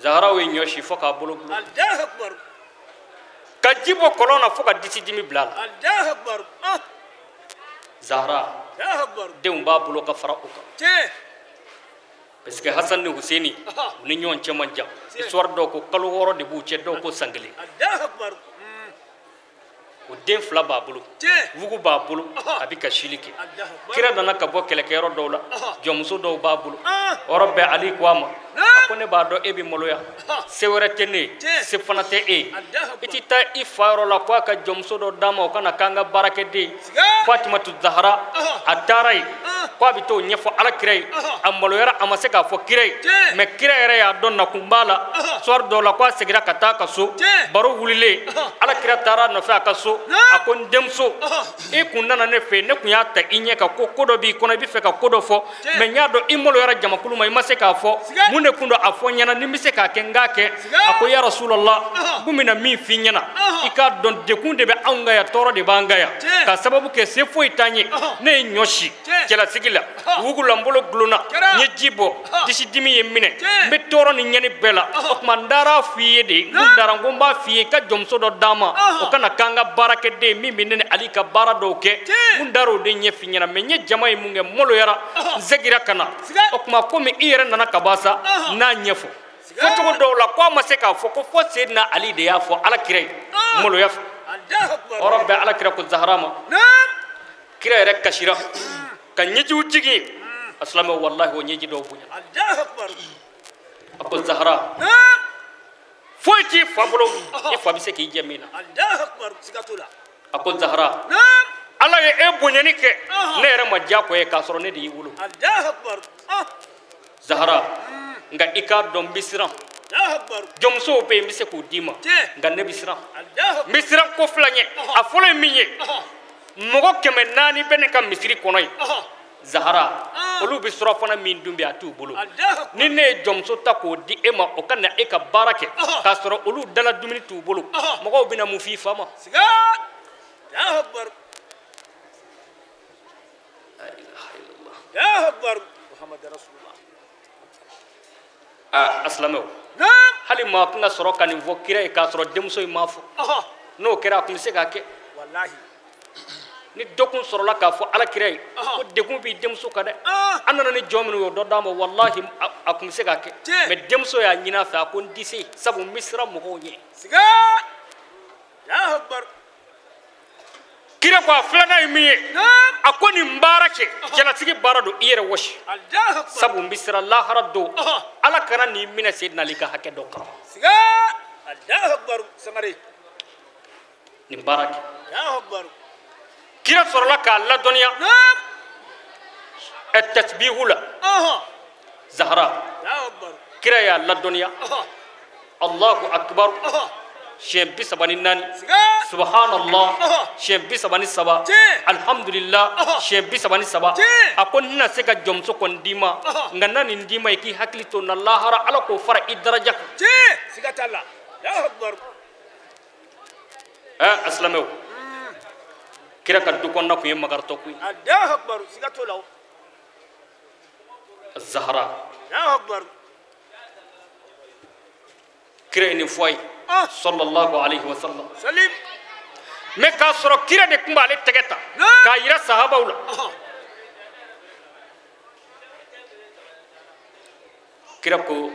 Speaker 4: Zahara ye ɲɔ si fo k'a bolo gulon. Ka ji bɔ kɔlɔn na fo ka disi dimi bila a la. Zahara denw b'a bolo ka fara o kan. Parce que Hassan ni Husseini u ni ɲɔgɔn cɛ man jan. Histoire dɔw ko kalo 6 de b'u cɛ dɔw ko san 1. O den 2 b'a bolo wugu b'a bolo a bɛ ka sili kɛ. Kira nana ka bɔ kɛlɛkɛyɔrɔ dɔw la jɔnmuso dɔw b'a bolo. O yɔrɔ bɛɛ Ali ko a ma a ko ne b'a dɔn e bɛ maloya se wɛrɛ tɛ ne ye se fana tɛ e ye i ti taa i fa yɔrɔ la ko a ka jɔnmuso dɔ d'a ma o ka na k'an ka baarakɛden Fatimatu Zahara a taara yen ko a bɛ t'o ɲɛfɔ Ala kira ye a maloyara a ma se k'a fɔ kira ye mais kira yɛrɛ y'a dɔn nakun b'a la. Soir dɔw la ko a seginna ka taa a ka so baro wulilen Ala kira taara a nɔfɛ a ka so a ko n denmuso i kun nana ne fɛ ne kun y'a ta i ɲɛ kan ko ko dɔ b'i kɔnɔ i bɛ fɛ ka ko dɔ fɔ mais n y'a dɔn i maloyara jamakulu ma i ma se k'a fɔ mun de kun don a fɔ n ɲɛna ni n bɛ se k'a kɛ n k'a kɛ. A ko ya Rasulallah n kun bɛna min f'i ɲɛna i k'a dɔn degun de bɛ anw kan yan tɔɔrɔ de b'an kan yan k'a sababu kɛ se foyi t'an ye ne ye ɲɔ si cɛlasigi la wugu la n bolo gulonna n ye ji bɔ disi dimi ye n minɛ n bɛ tɔɔrɔ ni ɲɛni bɛɛ la o tuma n taara f'i ye de n kun dara n ko n b'a f'i ye i ka jɔnmuso dɔ d'a ma o kana k'an ka baarakɛden min bɛ ne ni Ali ka baara dɔw kɛ n dar'o de ɲɛf'i ɲɛna mais n ye jama ye mun kɛ n maloyara n seginna ka na o tuma komi i yɛrɛ nana ka ban sa n n'a ɲɛfɔ fɔcogo dɔw la ko a ma se k'a fɔ ko fo Sedina Ali de y'a fɔ Ala kira ye maloya fɛ. O yɔrɔ bɛɛ Ala kira ko Zahara ma kira yɛrɛ kasira ka ɲɛjiw jigin a silamɛ walahi o ɲɛji dɔw bonya. A ko Zahara foyi t'i fa bolo i fa bɛ se k'i jɛ min na. A ko Zahara Ala ye e bonyani kɛ ne yɛrɛ ma diya ko ye k'a sɔrɔ ne de y'i wolo. Zahara nka i k'a dɔn n bɛ siran jɔnmusow bɛ yen n bɛ se k'u d'i ma nka ne bɛ siran n bɛ siran ko fila ɲɛ. A fɔlɔ ye min ye mɔgɔ 400 bɛ ne ka misiri kɔnɔ yen. Zahara olu bɛ surafana min dun bi a t'u bolo ni ne ye jɔnmuso ta k'o di e ma o ka na e ka baara kɛ k'a sɔrɔ olu dala dumuni t'u bolo mɔgɔw bɛna mun f'i fa ma. A silamɛw hali maa kun ka sɔrɔ ka nin fɔ kira ye k'a sɔrɔ denmuso in m'a fɔ n'o kɛra a kun bɛ se k'a kɛ. Ni dɔ kun sɔrɔla k'a fɔ Ala kira ye ko degun b'i denmuso kan dɛ an nana ni jɔn minnu ye o dɔ d'a ma walahi a kun bɛ se k'a kɛ mais denmuso y'a ɲini a fɛ a ko n tɛ se sabu n bɛ siran mɔgɔw ɲɛ. Kira ko a filanan ye min ye a ko nin baara kɛ cɛlasigi baara don i yɛrɛ wɔsi sabu n bɛ siran lahara don ala kana nin minɛ Seydina Ali ka hakɛ dɔ kama nin baara kɛ kira sɔrɔla k'a ladɔnniya ɛ tasbihu la Zahra kira y'a ladɔnniya Allahu akbar siɲɛ 34 subhanallah siɲɛ 33 alhamdulillah siɲɛ 33 a ko n tɛna se ka jɔnmuso kɔni d'i ma nka na nin d'i ma i k'i hakili to n na lahara ala k'o fara i daraja kan. Ɛ a silamɛw kira ka du kɔnɔna tun ye makaritɔ ko ye. Zahra kira ye nin fɔ a ye. Sallallahu alayhi wa sallam. Mais k'a sɔrɔ kira de tun b'ale tɛgɛ ta k'a yira sahabaw la. Kira ko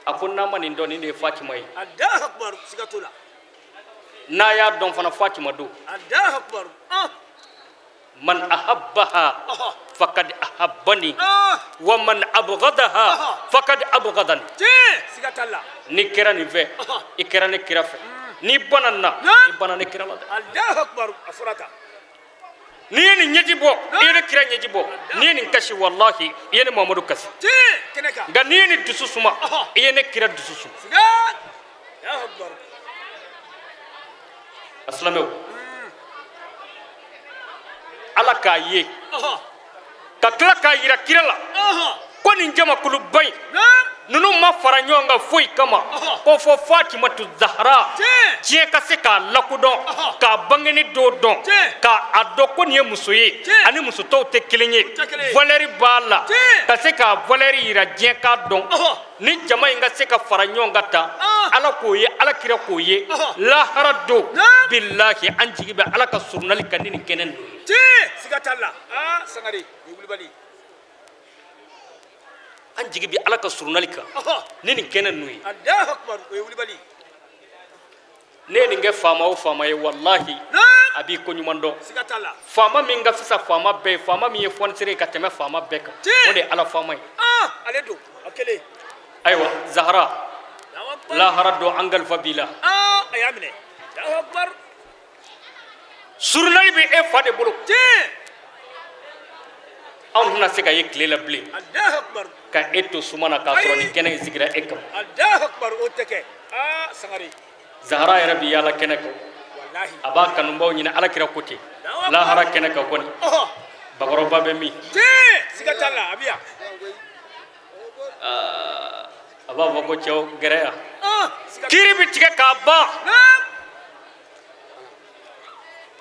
Speaker 4: a ko n'a ma nin dɔn nin de ye Fatima ye. N'a y'a dɔn fana Fatima don. Man ahabbaha faqad ahabbani wa man abghadaha faqad abghadani. Ni kɛra nin fɛ i kɛra ne kira fɛ n'i banna n na i banna ne kira la dɛ. N'i ye nin ɲɛji bɔ i ye ne kira ɲɛji bɔ n'i ye nin kasi walahi i ye ne Mamadu kasi nka n'i ye nin dusu suma i ye ne kira dusu suma. A silamɛw ala k'a ye ka tila k'a yira kira la ko nin jamakuluba in ninnu ma fara ɲɔgɔn kan foyi kama ko fɔ Fatimatu Zahra diɲɛ ka se k'a lakodɔn k'a bangeni dɔw dɔn k'a dɔn ko nin ye muso ye ani muso tɔw tɛ kelen ye valeur b'a la ka se k'a valeur yira diɲɛ k'a dɔn ni jama in ka se ka fara ɲɔgɔn kan tan ala k'o ye ala kira k'o ye lahara don bilahi an jigi bɛ ala ka surunali kan ni nin kɛnɛ ninnu ye. An jigi bɛ ala ka surunali kan ni nin kɛnɛ ninnu ye. Ne ye nin kɛ faama o faama ye walahi a b'i ko ɲuman dɔn. Faama min ka fisa faama bɛɛ ye faama min ye fɔnisere ye ka tɛmɛ faama bɛɛ kan o de ye ala faama ye. Ayiwa Zahra lahara don an kalifa b'i la. Surunali bɛ e fa de bolo. Anw tɛna se ka ye tile la bilen ka e to suma na k'a sɔrɔ nin kɛnɛ in sigira e kama. Zahra yɛrɛ bɛ yaala kɛnɛ kan a b'a kanubaw ɲini ala kira ko ten lahara kɛnɛ kan kɔni bakɔrɔba bɛ min a b'a fɔ ko cɛw gɛrɛ yan kiiri bɛ tigɛ k'a ban.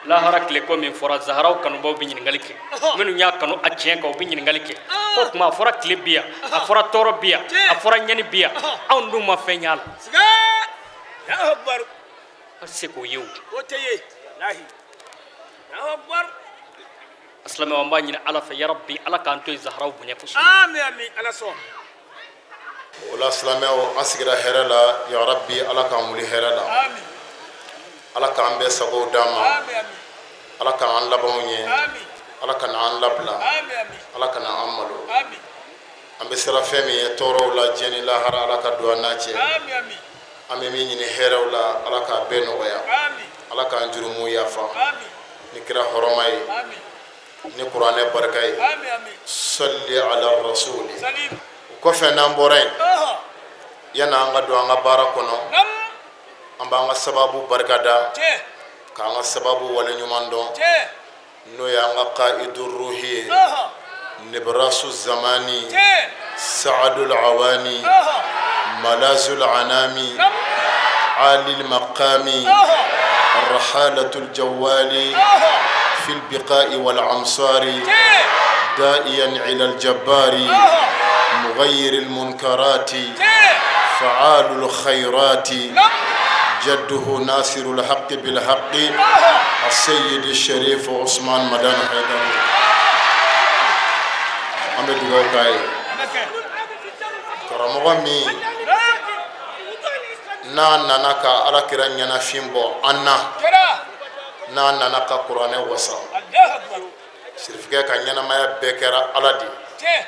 Speaker 4: Lahara tile ko min fɔra Zaharaw kanubaw bɛ ɲininkali kɛ minnu y'a kanu a tiɲɛ kan u bɛ ɲininkali kɛ ko tuma a fɔra tile bi yan a fɔra tɔɔrɔ bi yan a fɔra ɲɛni bi yan anw dun ma fɛn y'a la. A tɛ se k'o ye o. A silamɛw an b'a ɲini ala fɛ yarabi ala k'an to yen Zaharaw bonya kosɛbɛ.
Speaker 5: O la silamɛw an sigira hɛrɛ la yarabi ala k'an wuli hɛrɛ la. Ala k'an bɛɛ sagow d'an ma ala k'an labanw ɲɛ ala kana an labila ala kana an malo an bɛ siran fɛn min ye tɔɔrɔw la diɲɛ ni lahara ala ka don an n'a cɛ an bɛ min ɲini hɛrɛw la ala k'a bɛɛ nɔgɔya ala k'an jurumu yafa ni kira hɔrɔma ye ni kuranɛ barika ye salli ala rasuli. O kɔfɛ n'an bɔra yen yanni an ka don an ka baara kɔnɔ an b'an ka sababu barikada k'an ka sababu waleɲuman dɔn n'o y'an ka qaidu ruhi ye nibrasu zamani saadul awani malazul anami alil maqami arrahalatul jawali في البقاء والأمصار دائيا إلى الجبار مغير المنكرات فعال الخيرات جده ناصر الحق بالحق السيد الشريف عثمان مدان حيدر. An bɛ dugawu k'a ye karamɔgɔ min n'a nana ka ala kira ɲɛnafin bɔ an na N'a nana ka kuranɛ wasa. Sirifikɛ ka ɲɛnamaya bɛɛ kɛra Ala de ye.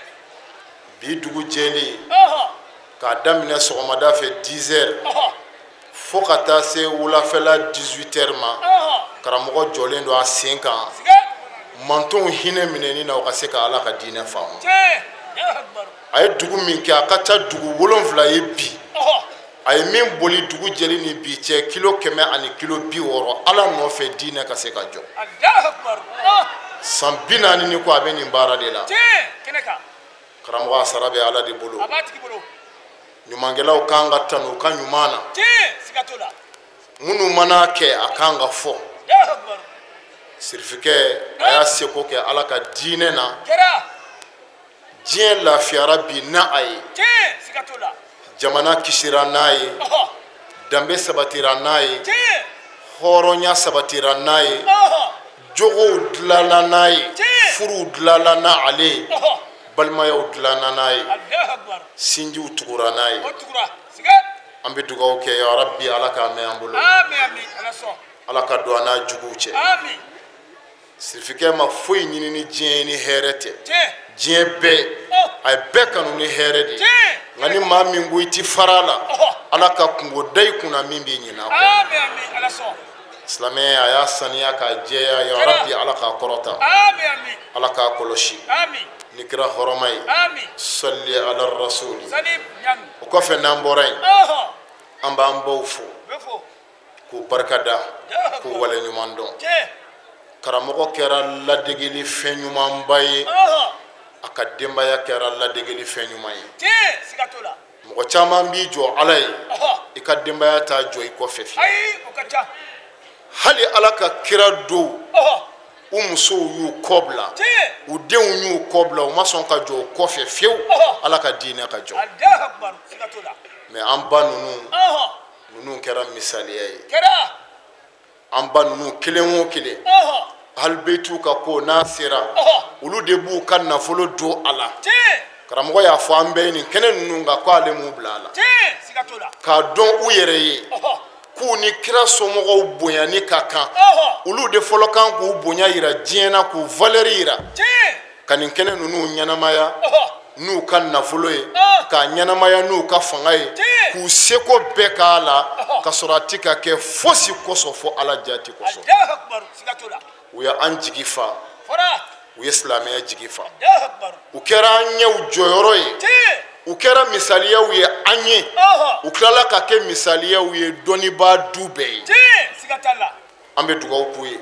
Speaker 5: Bi dugu jɛlen k'a daminɛ sɔgɔmada fɛ 10 heures fo ka taa se wulafɛla 18 heures ma, karamɔgɔ jɔlen don a sen kan mantonw hinɛ minɛni na u ka se ka Ala ka diinɛ faamu. A ye dugu min kɛ a ka ca dugu 7 ye bi. A ye min boli dugu jɛli ni bi cɛ kilo 100 ani kilo 60 Ala nɔfɛ diinɛ ka se ka jɔ. San 40 ni kɔ a bɛ nin baara de la. Karamɔgɔ a sara bɛ Ala de bolo. Ɲumankɛlaw kan ka tanu u ka ɲuman na. Minnu mana kɛ a kan ka fɔ. Sirifikɛ a y'a seko kɛ Ala ka diinɛ na. Diɲɛ lafiyara bi n'a a ye. Jamana kisira n'a ye. Danbe sabatira n'a ye. Hɔrɔnya sabatira n'a ye. Jogow dilanna n'a ye. Furuw dilanna n'ale ye. Balimayaw dilanna n'a ye. Sinjiw tugura n'a ye. An bɛ dugawu kɛ ya Rabbi Ala k'a mɛn an bolo. Ala ka don an n'a juguw cɛ. Sirifikɛ ma foyi ɲini ni diɲɛ ye ni hɛrɛ tɛ. Diɲɛ bɛɛ a ye bɛɛ kanu ni hɛrɛ de ye. Nka ni maa min ko i ti fara a la, Ala ka kungo da i kunna min b'i ɲinɛ a kɔ. Silamɛ a y'a saniya k'a jɛya ya Rabbi Ala k'a kɔrɔta. Ala k'a kɔlɔsi. Ni kira hɔrɔma ye. Salli ala rasuli. O kɔfɛ n'an bɔra yen, an b'an baw fo k'u barika da, k'u waleɲuman dɔn. Karamɔgɔ kɛra ladegeli fɛn ɲumanba ye. A ka denbaya kɛra ladegeli fɛn ɲuman ye. Mɔgɔ caman b'i jɔ Ala ye, i ka denbaya t'a jɔ i kɔfɛ fiyewu. Hali Ala ka kira dɔw, u musow y'u kɔ bila, u denw y'u kɔ bila, u ma sɔn ka jɔ u kɔfɛ fiyewu. Ala ka diinɛ ka jɔ. Mais an ba ninnu kɛra misaliya ye. An ba ninnu kelen o kelen, Ahlul-Baytu ka ko n'a sera, olu de b'u ka nafolo don a la. Karamɔgɔ y'a fɔ an bɛɛ ye nin kɛnɛ ninnu kan k'ale m'u bila a la. K'a dɔn u yɛrɛ ye k'u ni kira somɔgɔw bonyani ka kan. Olu de fɔlɔ kan k'u bonya yira diɲɛ na, k'u valeur yira. Ka nin kɛnɛ ninnu ɲɛnamaya n'u ka nafolo ye, k'a ɲɛnamaya n'u ka fanga ye, k'u seko bɛɛ k'a la, ka sɔrɔ a ti ka kɛ fosi kosɔn fo Ala jati kosɔn. U y'an jigi fa, u ye silamɛya jigi fa. U kɛra an ɲɛw jɔyɔrɔ ye. U kɛra misaliyaw ye an ye. U tilala ka kɛ misaliyaw ye dɔnnibaa du bɛɛ ye. An bɛ dugawu k'u ye.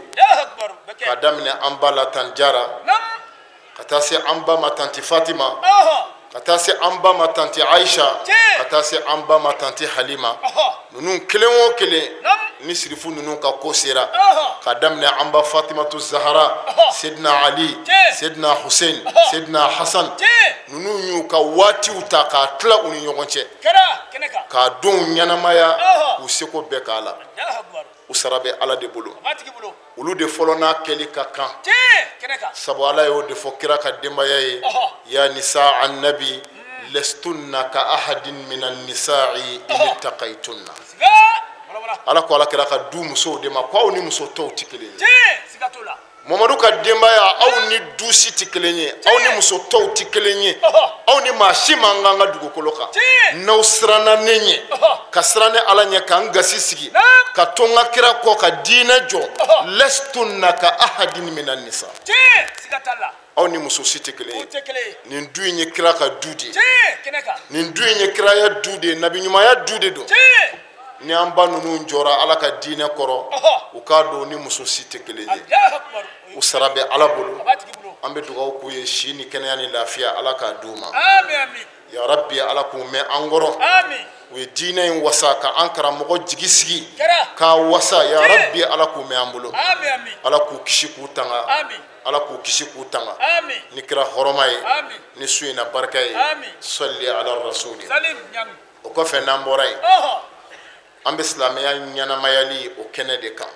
Speaker 5: K'a daminɛ an ba la Tan Jara, ka taa se an ba ma Tanti Fatima, ka taa se an ba ma Tanti Aisha, ka taa se an ba ma Tanti Halima. Ninnu kelen o kelen ni sirifu ninnu ka ko sera, k'a daminɛ an ba Fatimatu Zahara, Sedina Ali, Sedina Hussein, Sedina Hassan, ninnu y'u ka waatiw ta k'a tila u ni ɲɔgɔn cɛ, k'a denw ɲɛnamaya k'u seko bɛɛ k'a la. U sara bɛ Ala de bolo. Olu de fɔlɔ n'a kɛli ka kan. Sabu Ala y'o de fɔ kira ka denbaya ye. Ya nisa annabi lastunna ka ahadin minan nisa'i in ittaqaytunna. Ala ko Ala kira ka du musow de ma ko aw ni muso tɔw tɛ kelen ye. Mamadu ka denbaya aw ni du si tɛ kelen ye, aw ni muso tɔw tɛ kelen ye, aw ni maa si man kan ka dugukolo kan. N'aw siranna ne ɲɛ, ka siran ne Ala ɲɛ, k'an gasi sigi, ka to n ka kira kɔ, ka diinɛ jɔ, lastunna ka ahadin minan nisa. Aw ni muso si tɛ kelen ye. Nin du in ye kira ka du de ye. Nin du in ye kiraya du de ye, nabiɲumanya du de don. Ni an ba ninnu jɔra Ala ka diinɛ kɔrɔ, u k'a dɔn ni muso si tɛ kelen ye. U sara bɛ Ala bolo. An bɛ dugawu k'u ye si ni kɛnɛya ni lafiya Ala k'a d'u ma. Ya Rabbi Ala k'u mɛn an kɔrɔ. U ye diinɛ in wasa ka an karamɔgɔ jigi sigi k'a wasa. Ya Rabbi Ala k'u mɛn an bolo. Ala k'u kisi k'u tanga. Ala k'u kisi k'u tanga. Ni kira hɔrɔma ye, ni su in na barika ye. Salli ala rasuli. O kɔfɛ n'an bɔra yen, an bɛ silamɛya ɲɛnamayali o kɛnɛ de kan.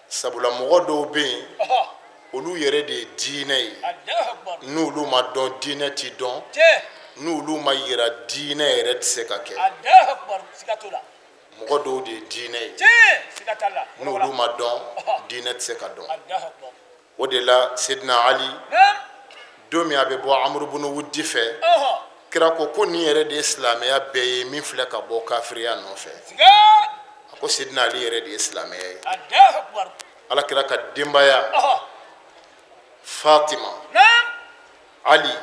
Speaker 5: Sabula mɔgɔ dɔw bɛ yen, olu yɛrɛ de ye diinɛ ye. N'olu ma dɔn, diinɛ ti dɔn. N'olu ma yira, diinɛ yɛrɛ tɛ se ka kɛ. Mɔgɔ dɔw de ye diinɛ ye. N'olu ma dɔn, diinɛ tɛ se ka dɔn. O de la Sedina Ali don min a bɛ bɔ Amuru bunu Wudi fɛ, kira ko ko nin yɛrɛ de ye silamɛya bɛɛ ye min filɛ ka bɔ kafiriya nɔfɛ. A ko Sedina Ali yɛrɛ de ye silamɛya ye. Ala kira ka denbaya Fatima, Ali,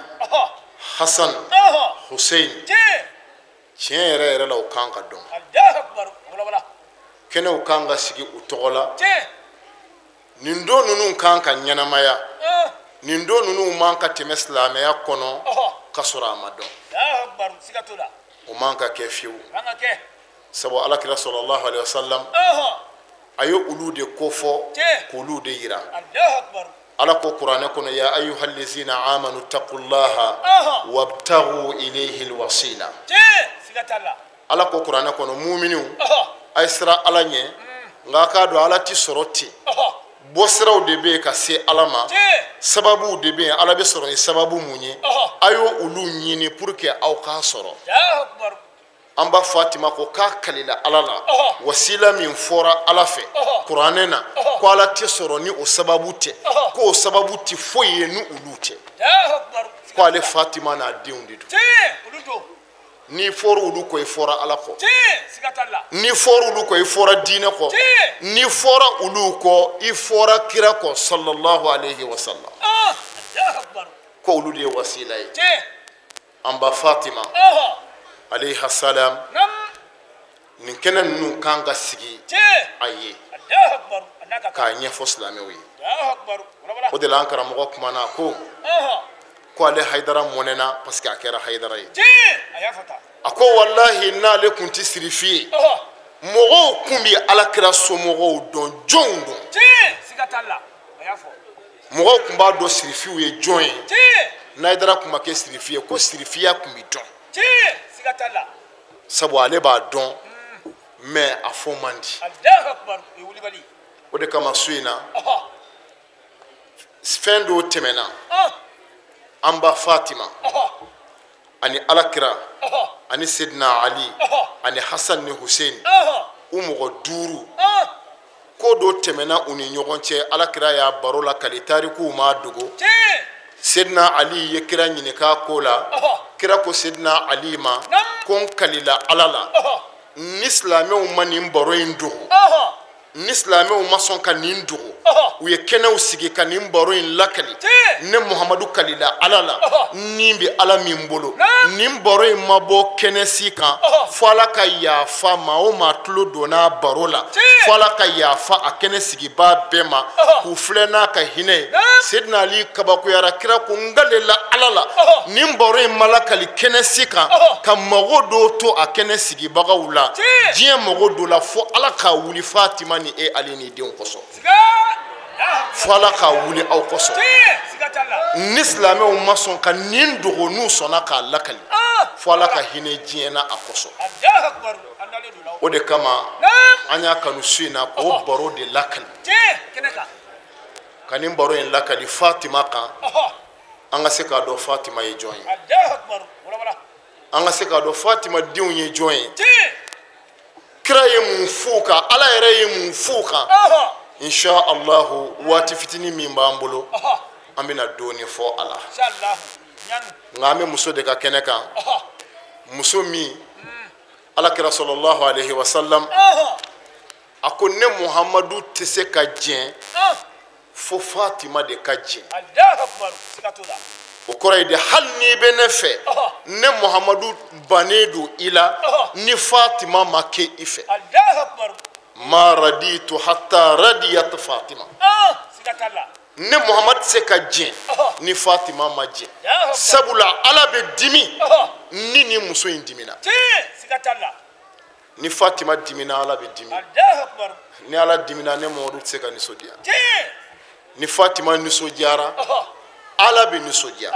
Speaker 5: Hassan, Hussein, tiɲɛ yɛrɛ yɛrɛ la o kan ka dɔn. Kɛnɛw kan ka sigi u tɔgɔ la. Nin don ninnu kan ka ɲɛnamaya. Nin don ninnu man ka tɛmɛ silamɛya kɔnɔ ka sɔrɔ a ma dɔn. O man ka kɛ fiyewu. Sabu Ala kira sallallahu alaihi wasallam a ye olu de kofɔ k'olu de yira. Ala ko kuranɛ kɔnɔ ya ayyuhallazina amanu taqullaha wabtaghu ilayhi alwasila. Ala ko kuranɛ kɔnɔ muminiw a ye siran Ala ɲɛ, nka k'a dɔn Ala ti sɔrɔ ten. Bɔsiraw de bɛ yen ka se Ala ma, sababuw de bɛ yen Ala bɛ sɔrɔ ni sababu mun ye, a y'o olu ɲini pour que aw k'a sɔrɔ. An ba Fatima ko k'a kalila Ala la, wasila min fɔra Ala fɛ kuranɛ na, ko Ala tɛ sɔrɔ ni o sababu tɛ, k'o sababu tɛ foyi ye ni olu tɛ. Ko ale Fatima n'a denw de don. N'i fɔra olu kɔ, i fɔra Ala kɔ. N'i fɔra olu kɔ, i fɔra diinɛ kɔ. N'i fɔra olu kɔ, i fɔra kira kɔ sallallahu alaihi wa sallam. Ko olu de ye wasila ye. An ba Fatima alayhi salam, nin kɛnɛ ninnu kan ka sigi a ye k'a ɲɛfɔ silamɛw ye. O de la an karamɔgɔ kumana ko ale Hayidara mɔnɛna parce que a kɛra Hayidara ye. A ko walahi n'ale kun ti sirifi ye, mɔgɔw kun bi Ala kira somɔgɔw dɔn jɔnw dɔn. Mɔgɔw kun b'a dɔn sirifiw ye jɔn ye. N'Hayidara kun ma kɛ sirifi ye, ko sirifiya kun bi dɔn. Sabu ale b'a dɔn, mais a fɔ man di. O de kama su in na, fɛn dɔw tɛmɛna. An ba Fatima ani Ala kira ani Sedina Ali ani Hassan ni Hussein, u mɔgɔ 5, ko dɔ tɛmɛna u ni ɲɔgɔn cɛ. Ala kira y'a baro lakali, tarikuw m'a dogo. Sedina Ali ye kira ɲininka ko la, kira ko Sedina Ali ma ko n kalila Ala la, ni silamɛw ma nin baro in dogo, ni silamɛw ma sɔn ka nin dogo, u ye kɛnɛw sigi ka nin baro in lakali, ne Muhamadu kalila Ala la, ni bɛ Ala min bolo, nin baro in ma bɔ kɛnɛ si kan fo Ala ka yafa maa o maa tulo donna baro la, fo Ala ka yafa a kɛnɛ sigibaa bɛɛ ma k'u filɛ n'a ka hinɛ ye. Sedina Ali kabakoyara, kira ko n kalila Ala la, nin baro in ma lakali kɛnɛ si kan ka mago dɔw to a kɛnɛ sigibagaw la, diɲɛ mago dɔ la, fo Ala k'a wuli Fatima ni e Ali ni denw kosɔn. Fo Ala k'a wuli aw kosɔn. Ni silamɛw ma sɔn ka nin dogo, n'u sɔnna k'a lakali, fo Ala ka hinɛ diɲɛ na a kosɔn. O de kama an y'a kanu su in na k'o baro de lakali, ka nin baro in lakali Fatima kan, an ka se k'a dɔn Fatima ye jɔn ye, an ka se k'a dɔn Fatima denw ye jɔn ye, kira ye mun f'u kan, Ala yɛrɛ ye mun f'u kan. Insha Allahu, waati fitinin min b'an bolo, an bɛna dɔɔni fɔ a la. Nka an bɛ muso de ka kɛnɛ kan, muso min Ala kira sallallahu alaihi wa sallam a ko ne Muhamadu tɛ se ka jɛn fo Fatima de ka jɛn. O kɔrɔ ye de, hali n'i bɛ ne fɛ, ne Muhamadu bannen don i la ni Fatima ma kɛ i fɛ. Ma raditu hatta radiyat Fatima. Ne Muhamadu tɛ se ka jɛn ni Fatima ma jɛn. Sabula Ala bɛ dimi ni nin muso in dimina. Ni Fatima dimina, Ala bɛ dimi. Ni Ala dimina, ne Muhamadu tɛ se ka nisɔndiya. Ni Fatima nisɔndiyara, Ala bɛ nisɔndiya.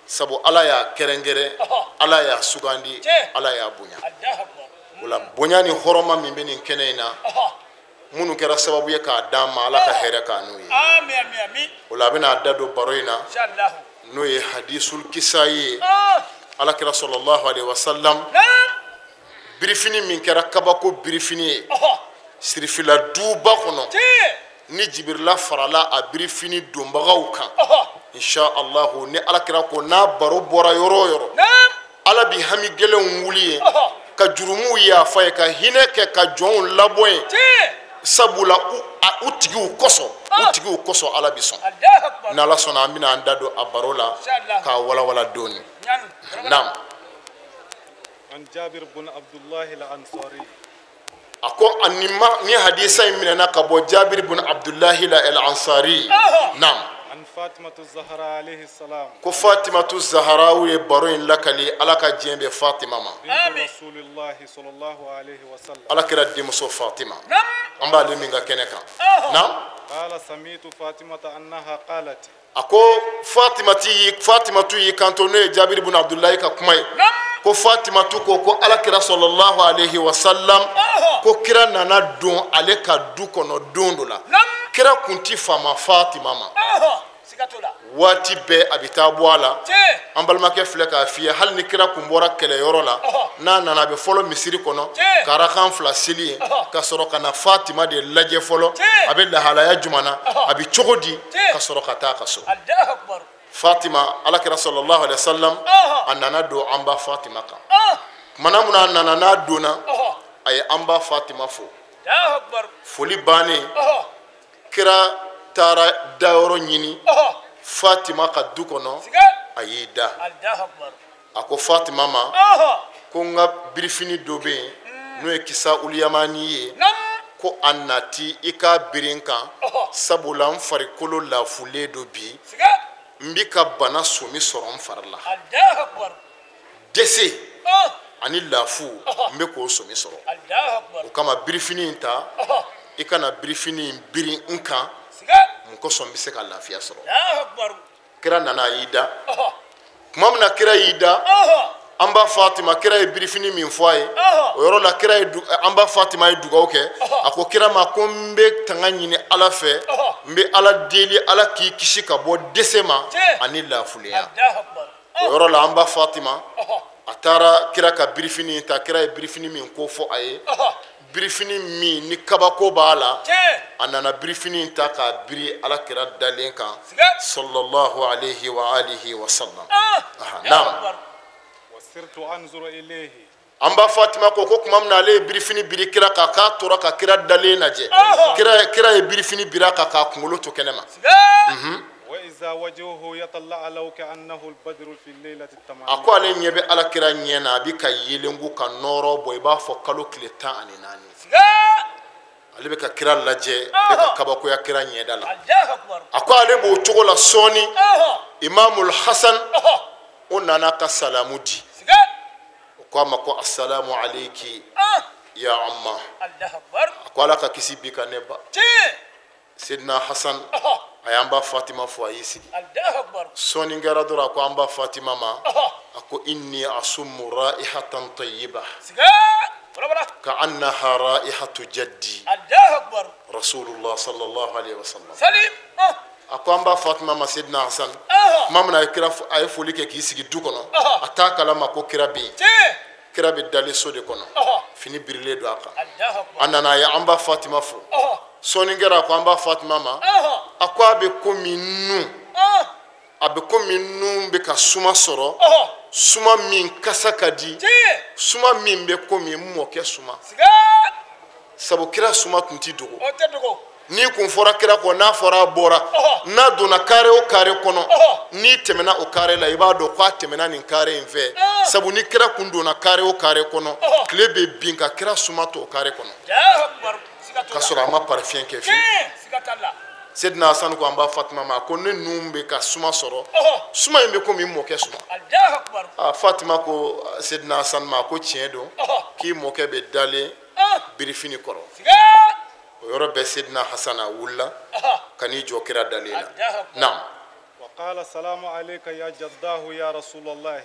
Speaker 5: Sabu Ala y'a kɛrɛnkɛrɛn, Ala y'a sugandi, Ala y'a bonya. O la bonya ni hɔrɔma min bɛ nin kɛnɛ in na, minnu kɛra sababu ye k'a d'an ma, Ala ka hɛrɛ k'a n'u ye. O la a bɛna a da don baro in na, n'o ye hadisul kisa ye. Ala kira sallallahu alaihi wa sallam Birifini min kɛra kabako birifini ye sirifila duba kɔnɔ ni Jibirila farala a birifini donbagaw kan insha Allahu ni Ala kira ko n'a baro bɔra yɔrɔ o yɔrɔ Ala bi hami gɛlɛnw wuli ye ka jurumuw yafa ye ka hinɛ kɛ ka jɔnw labɔ ye sabula u tigiw kosɔn u tigiw kosɔn Ala bi sɔn n'Ala sɔnna an bɛna an da don a baro la k'a walawala dɔɔni. Naam.
Speaker 6: An Jabir bin Abdullah al-Ansari.
Speaker 5: A ko ni hadisa in minɛna ka bɔ Jabir bin Abdullah al-Ansari. Naam.
Speaker 6: An Fatimatu Zahra alayhi salam.
Speaker 5: Ko Fatimatu Zahra ye baro in lakali Ala ka diɲɛ bɛ Fatima ma.
Speaker 6: Rasulullah sallallahu alayhi wa sallam.
Speaker 5: Ala kira denmuso Fatima. An b'ale min ka kɛnɛ kan. Naam.
Speaker 6: Qala sami'tu Fatimata annaha qalat.
Speaker 5: A ko Fatimatu y'i kanto n'o ye Jabir bin Abdullah ka kuma ye. Ko Fatimatu ko ko Ala kira sallallahu alayhi wa sallam ko kira nana don ale ka du kɔnɔ don dɔ la. Kira kun ti faama Fatima ma. Waati bɛɛ a bɛ taa bɔ a la. An balimakɛ filɛ k'a f'i ye hali ni kira kun bɔra kɛlɛyɔrɔ la n'a nana a bɛ fɔlɔ misiri kɔnɔ ka arakan fila seli ye ka sɔrɔ ka na Fatima de lajɛ fɔlɔ a bɛ lahalaya jumɛn na a bɛ cogo di ka sɔrɔ ka taa a ka so. Fatima Ala kira sallallahu alayhi wa sallam a nana don an ba Fatima kan. Kumana mun a nana n'a donna a ye an ba Fatima fo. Foli bannen kira taara dayɔrɔ ɲini Fatima ka du kɔnɔ a y'i da. A ko Fatima ma ko n ka birifini dɔ bɛ yen n'o ye kisa uliyamani ye ko a nati i k'a biri n kan sabula n farikolo lafulen don bi n bi ka bana somi sɔrɔ n fari la. Dɛsɛ ani lafu n bɛ k'o somi sɔrɔ. O kama birifini in ta i kana birifini in biri n kan mun kosɔn n bɛ se ka lafiya sɔrɔ. Kira nana a y'i da. Tuma min na kira y'i da an ba Fatima kira ye birifini min fɔ a ye o yɔrɔ la kira ye an ba Fatima ye dugawu kɛ a ko kira ma ko n bɛ tanga ɲini Ala fɛ n bɛ Ala deli Ala k'i kisi ka bɔ dɛsɛ ma ani lafulenya. O yɔrɔ la an ba Fatima a taara kira ka birifini ta kira ye birifini min ko fɔ a ye birifini min ni kabako b'a la a nana birifini ta k'a biri Ala kira dalen kan sallallahu alayhi wa alihi wa sallam. Naam. An ba Fatima ko ko tuma min na ale ye birifini biri kira kan k'a tora ka kira dalen lajɛ kira ye birifini biri a kan k'a kunkolo to kɛnɛ ma. A ko ale ɲɛ bɛ Ala kira ɲɛ na a bɛ ka yelenko ka nɔrɔ bɔ i b'a fɔ kalo tile 14. Ale bɛ ka kira lajɛ a bɛ ka kabakoya kira ɲɛda la. A ko ale b'o cogo la sɔɔni Imamul Hasan o nana ka salamu di. O ko a ma ko asalamu aleyki ya amma. A ko Ala ka kisi b'i kan ne ba. Sidina Hasan a y'an ba Fatima fo a y'i sigi. Sɔɔni kɛra dɔrɔn a ko an ba Fatima ma a ko inni asummu raihatan tayyiba ka annaha raihatu jaddi Rasulullah sallallahu alayhi wa sallam. A ko an ba Fatima ma Sidina Hasan tuma min na a ye foli kɛ k'i sigi du kɔnɔ a t'a kalama ko kira bɛ yen. Kira bɛ dalen so de kɔnɔ fini birilen don a kan. A nana a ye an ba Fatima fo. Sɔɔni kɛra a ko an ba Fatima ma a ko a bɛ komi nun a bɛ komi nun bɛ ka suma sɔrɔ suma min kasa ka di suma min bɛ komi n mɔkɛ suma sabu kira suma tun ti dogo. N'i kun fɔra kira kɔ n'a fɔra a bɔra n'a donna kare o kare kɔnɔ n'i tɛmɛna o kare la i b'a dɔn k'a tɛmɛna nin kare in fɛ sabu ni kira kun donna kare o kare kɔnɔ tile bɛ bin ka kira suma to o kare kɔnɔ ka sɔrɔ a ma parifiyɛn kɛ fiyewu. Sidina Hasan ko an ba Fatima ma ko ne nun bɛ ka suma sɔrɔ suma in bɛ komi n mɔkɛ suma. Fatima ko Sidina Hasan ma ko tiɲɛ don k'i mɔkɛ bɛ dalen birifini kɔrɔ. O yɔrɔ bɛɛ Sidina Hasan a wulila ka n'i jɔ kira dalen la. Naam.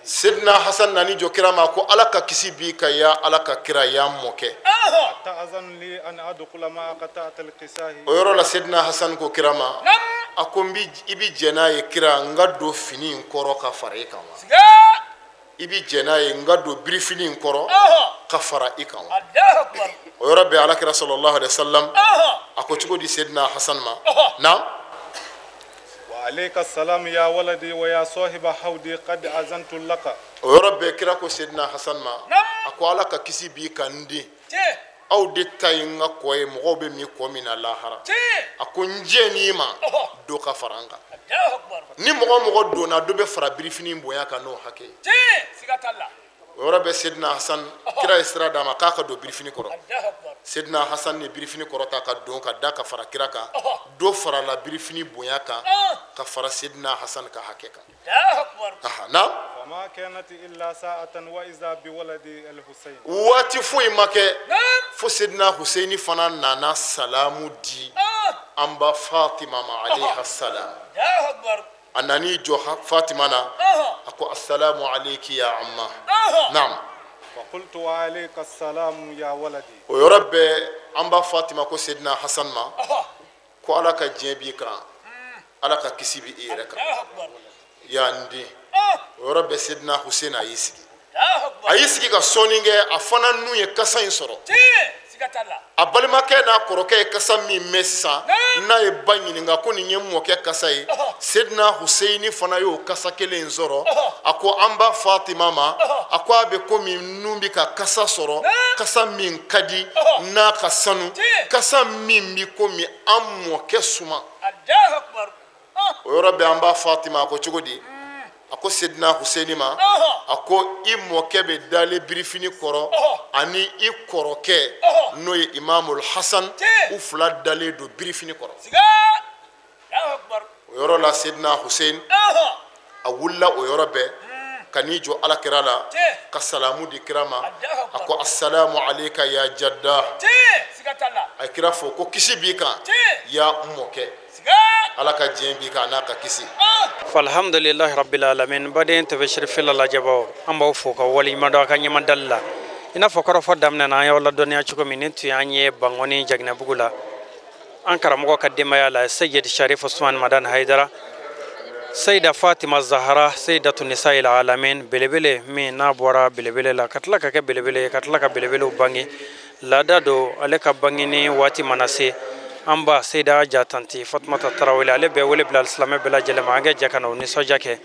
Speaker 5: Sidina Hasan nani jɔ kira ma ko Ala ka kisi b'i kan ya Ala ka kira ya mɔkɛ. O yɔrɔ la Sidina Hasan ko kira ma a ko i bi jɛn n'a ye kira n ka don fini in kɔrɔ ka fara e kan wa. I bi jɛn n'a ye n ka don birifini in kɔrɔ ka fara i kan wa? O yɔrɔ bɛɛ Alakira sallallahu alaihi wa sallam a ko cogo di Seydina Hasan ma? Naam.
Speaker 6: Wa alayka salam ya waladi wa ya sahiba hawdi qad azantu laka.
Speaker 5: O yɔrɔ bɛɛ kira ko Seydina Hasan ma, a ko Ala ka kisi b'i kan n den, aw de ta ye n ka kɔ ye, mɔgɔw bɛ min kɔ min na lahara. A ko n jɛn'i ma dɔ ka fara n kan. Ni mɔgɔ o mɔgɔ donna, dɔ bɛ fara birifini bonya kan n'o hakɛ ye. O yɔrɔ bɛɛ Seydina Hasan, kira ye sira d'a ma k'a ka don birifini kɔrɔ. Seydina Hasan ni birifini kɔrɔ ta ka don ka da ka fara kira kan, dɔ farala birifini bonya kan ka fara Seydina Hasan ka hakɛ kan. Naam.
Speaker 6: Fama kanat illa sa'atan wa iza bi waladi al-Husayn.
Speaker 5: Waati foyi ma kɛ fo Seydina Huseyni fana nana salamu di an ba Fatima ma alayha salam. A nan'i jɔ Fatima na, a ko assalamu alayki ya amma. Naam.
Speaker 6: Fa qultu wa alayka assalam ya waladi.
Speaker 5: O yɔrɔ bɛɛ an ba Fatima ko Seydina Hasan ma ko Ala ka diɲɛ b'i kan, Ala ka kisi b'i yɛrɛ kan, ya n den. O yɔrɔ bɛɛ Seydina Hussein a y'i sigi, a y'i sigi ka sɔɔni kɛ, a fana nun ye kasa in sɔrɔ. A balimakɛ n'a kɔrɔkɛ ye kasa min mɛn sisan, n'a ye ba ɲininka ko nin ye mɔkɛ kasa ye, Seydina Hussein fana y'o kasa kelen in sɔrɔ. A ko an ba Fatima ma, a ko a bɛ komi nun bɛ ka kasa sɔrɔ, kasa min ka di n'a ka sanu, kasa min bɛ komi an mɔkɛ suma. O yɔrɔ bɛɛ an ba Fatima a ko cogo di? A ko Seydina Hussein ma, a ko i mɔkɛ bɛ dalen birifini kɔrɔ ani i kɔrɔkɛ n'o ye Imamul Hasan, u fila dalen don birifini kɔrɔ. O yɔrɔ la Seydina Hussein a wulila o yɔrɔ bɛɛ ka n'i jɔ Ala kira la ka salamu di kira ma. A ko assalamu alayka ya jadda. A ye kira fɔ ko kisi b'i kan ya mɔkɛ, Ala ka diɲɛ b'i kan n'a ka kisi.
Speaker 2: Alhamdulillahi rabbil alamin. Baden tɛ sirifila lajɛbaw, an b'aw fo ka waleɲuman dɔn a ka ɲɛmadali la. I n'a fɔ kɔrɔfɔ daminɛ na an y'aw ladɔnniya cogo min, nin tun y'an ye Bankɔni Jaginɛbugu la, an karamɔgɔ ka denbaya la, Seyid Sharif Usman Madani Hayidara, Seyida Fatima Zahara, Seyidatu Nisa'il Alamin, belebele min n'a bɔra belebele la ka tila ka kɛ belebele ye, ka tila ka belebelew bange. Laada don, ale ka bangeni waati mana se, an ba Seyida Jatanti Fatumata Tarawele ale bɛ wele bila silamɛ bɛɛ lajɛlen ma, an ka jɛ ka na o nisɔndiya kɛ.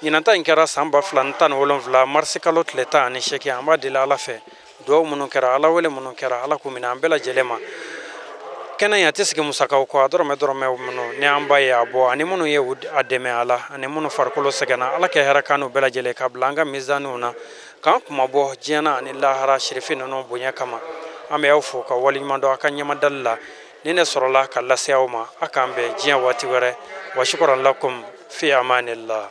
Speaker 2: Ɲinan ta in kɛra san 2017 marisi kalo tile 18. An b'a deli Ala fɛ, duwawu minnu kɛra, Ala wele minnu kɛra, Ala k'u minɛ an bɛɛ lajɛlen ma. Kɛnɛ in a tɛ sigi musakaw kɔ, a dɔrɔmɛ dɔrɔmɛ minnu ni an ba ye a bɔ, ani minnu ye a dɛmɛ a la, ani minnu farikolo sɛgɛnna, Ala ka hɛrɛ k'an n'u bɛɛ lajɛlen ka bila an ka mizaniw na, k'an kumabɔ diɲɛ na ani lahara sirifi ninnu bonya kama. An bɛ aw fo ka waleɲuman dɔn a ka ɲɛmadali la. Ni ne sɔrɔla ka lase aw ma, a k'an bɛn diɲɛ waati wɛrɛ. Wa shukran lakum fi amanillah.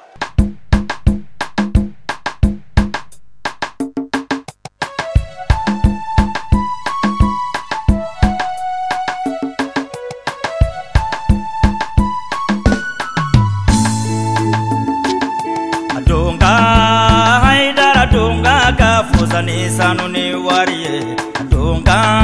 Speaker 1: Donga Haidara donga ka fusa ni sanu ni wari ye donga.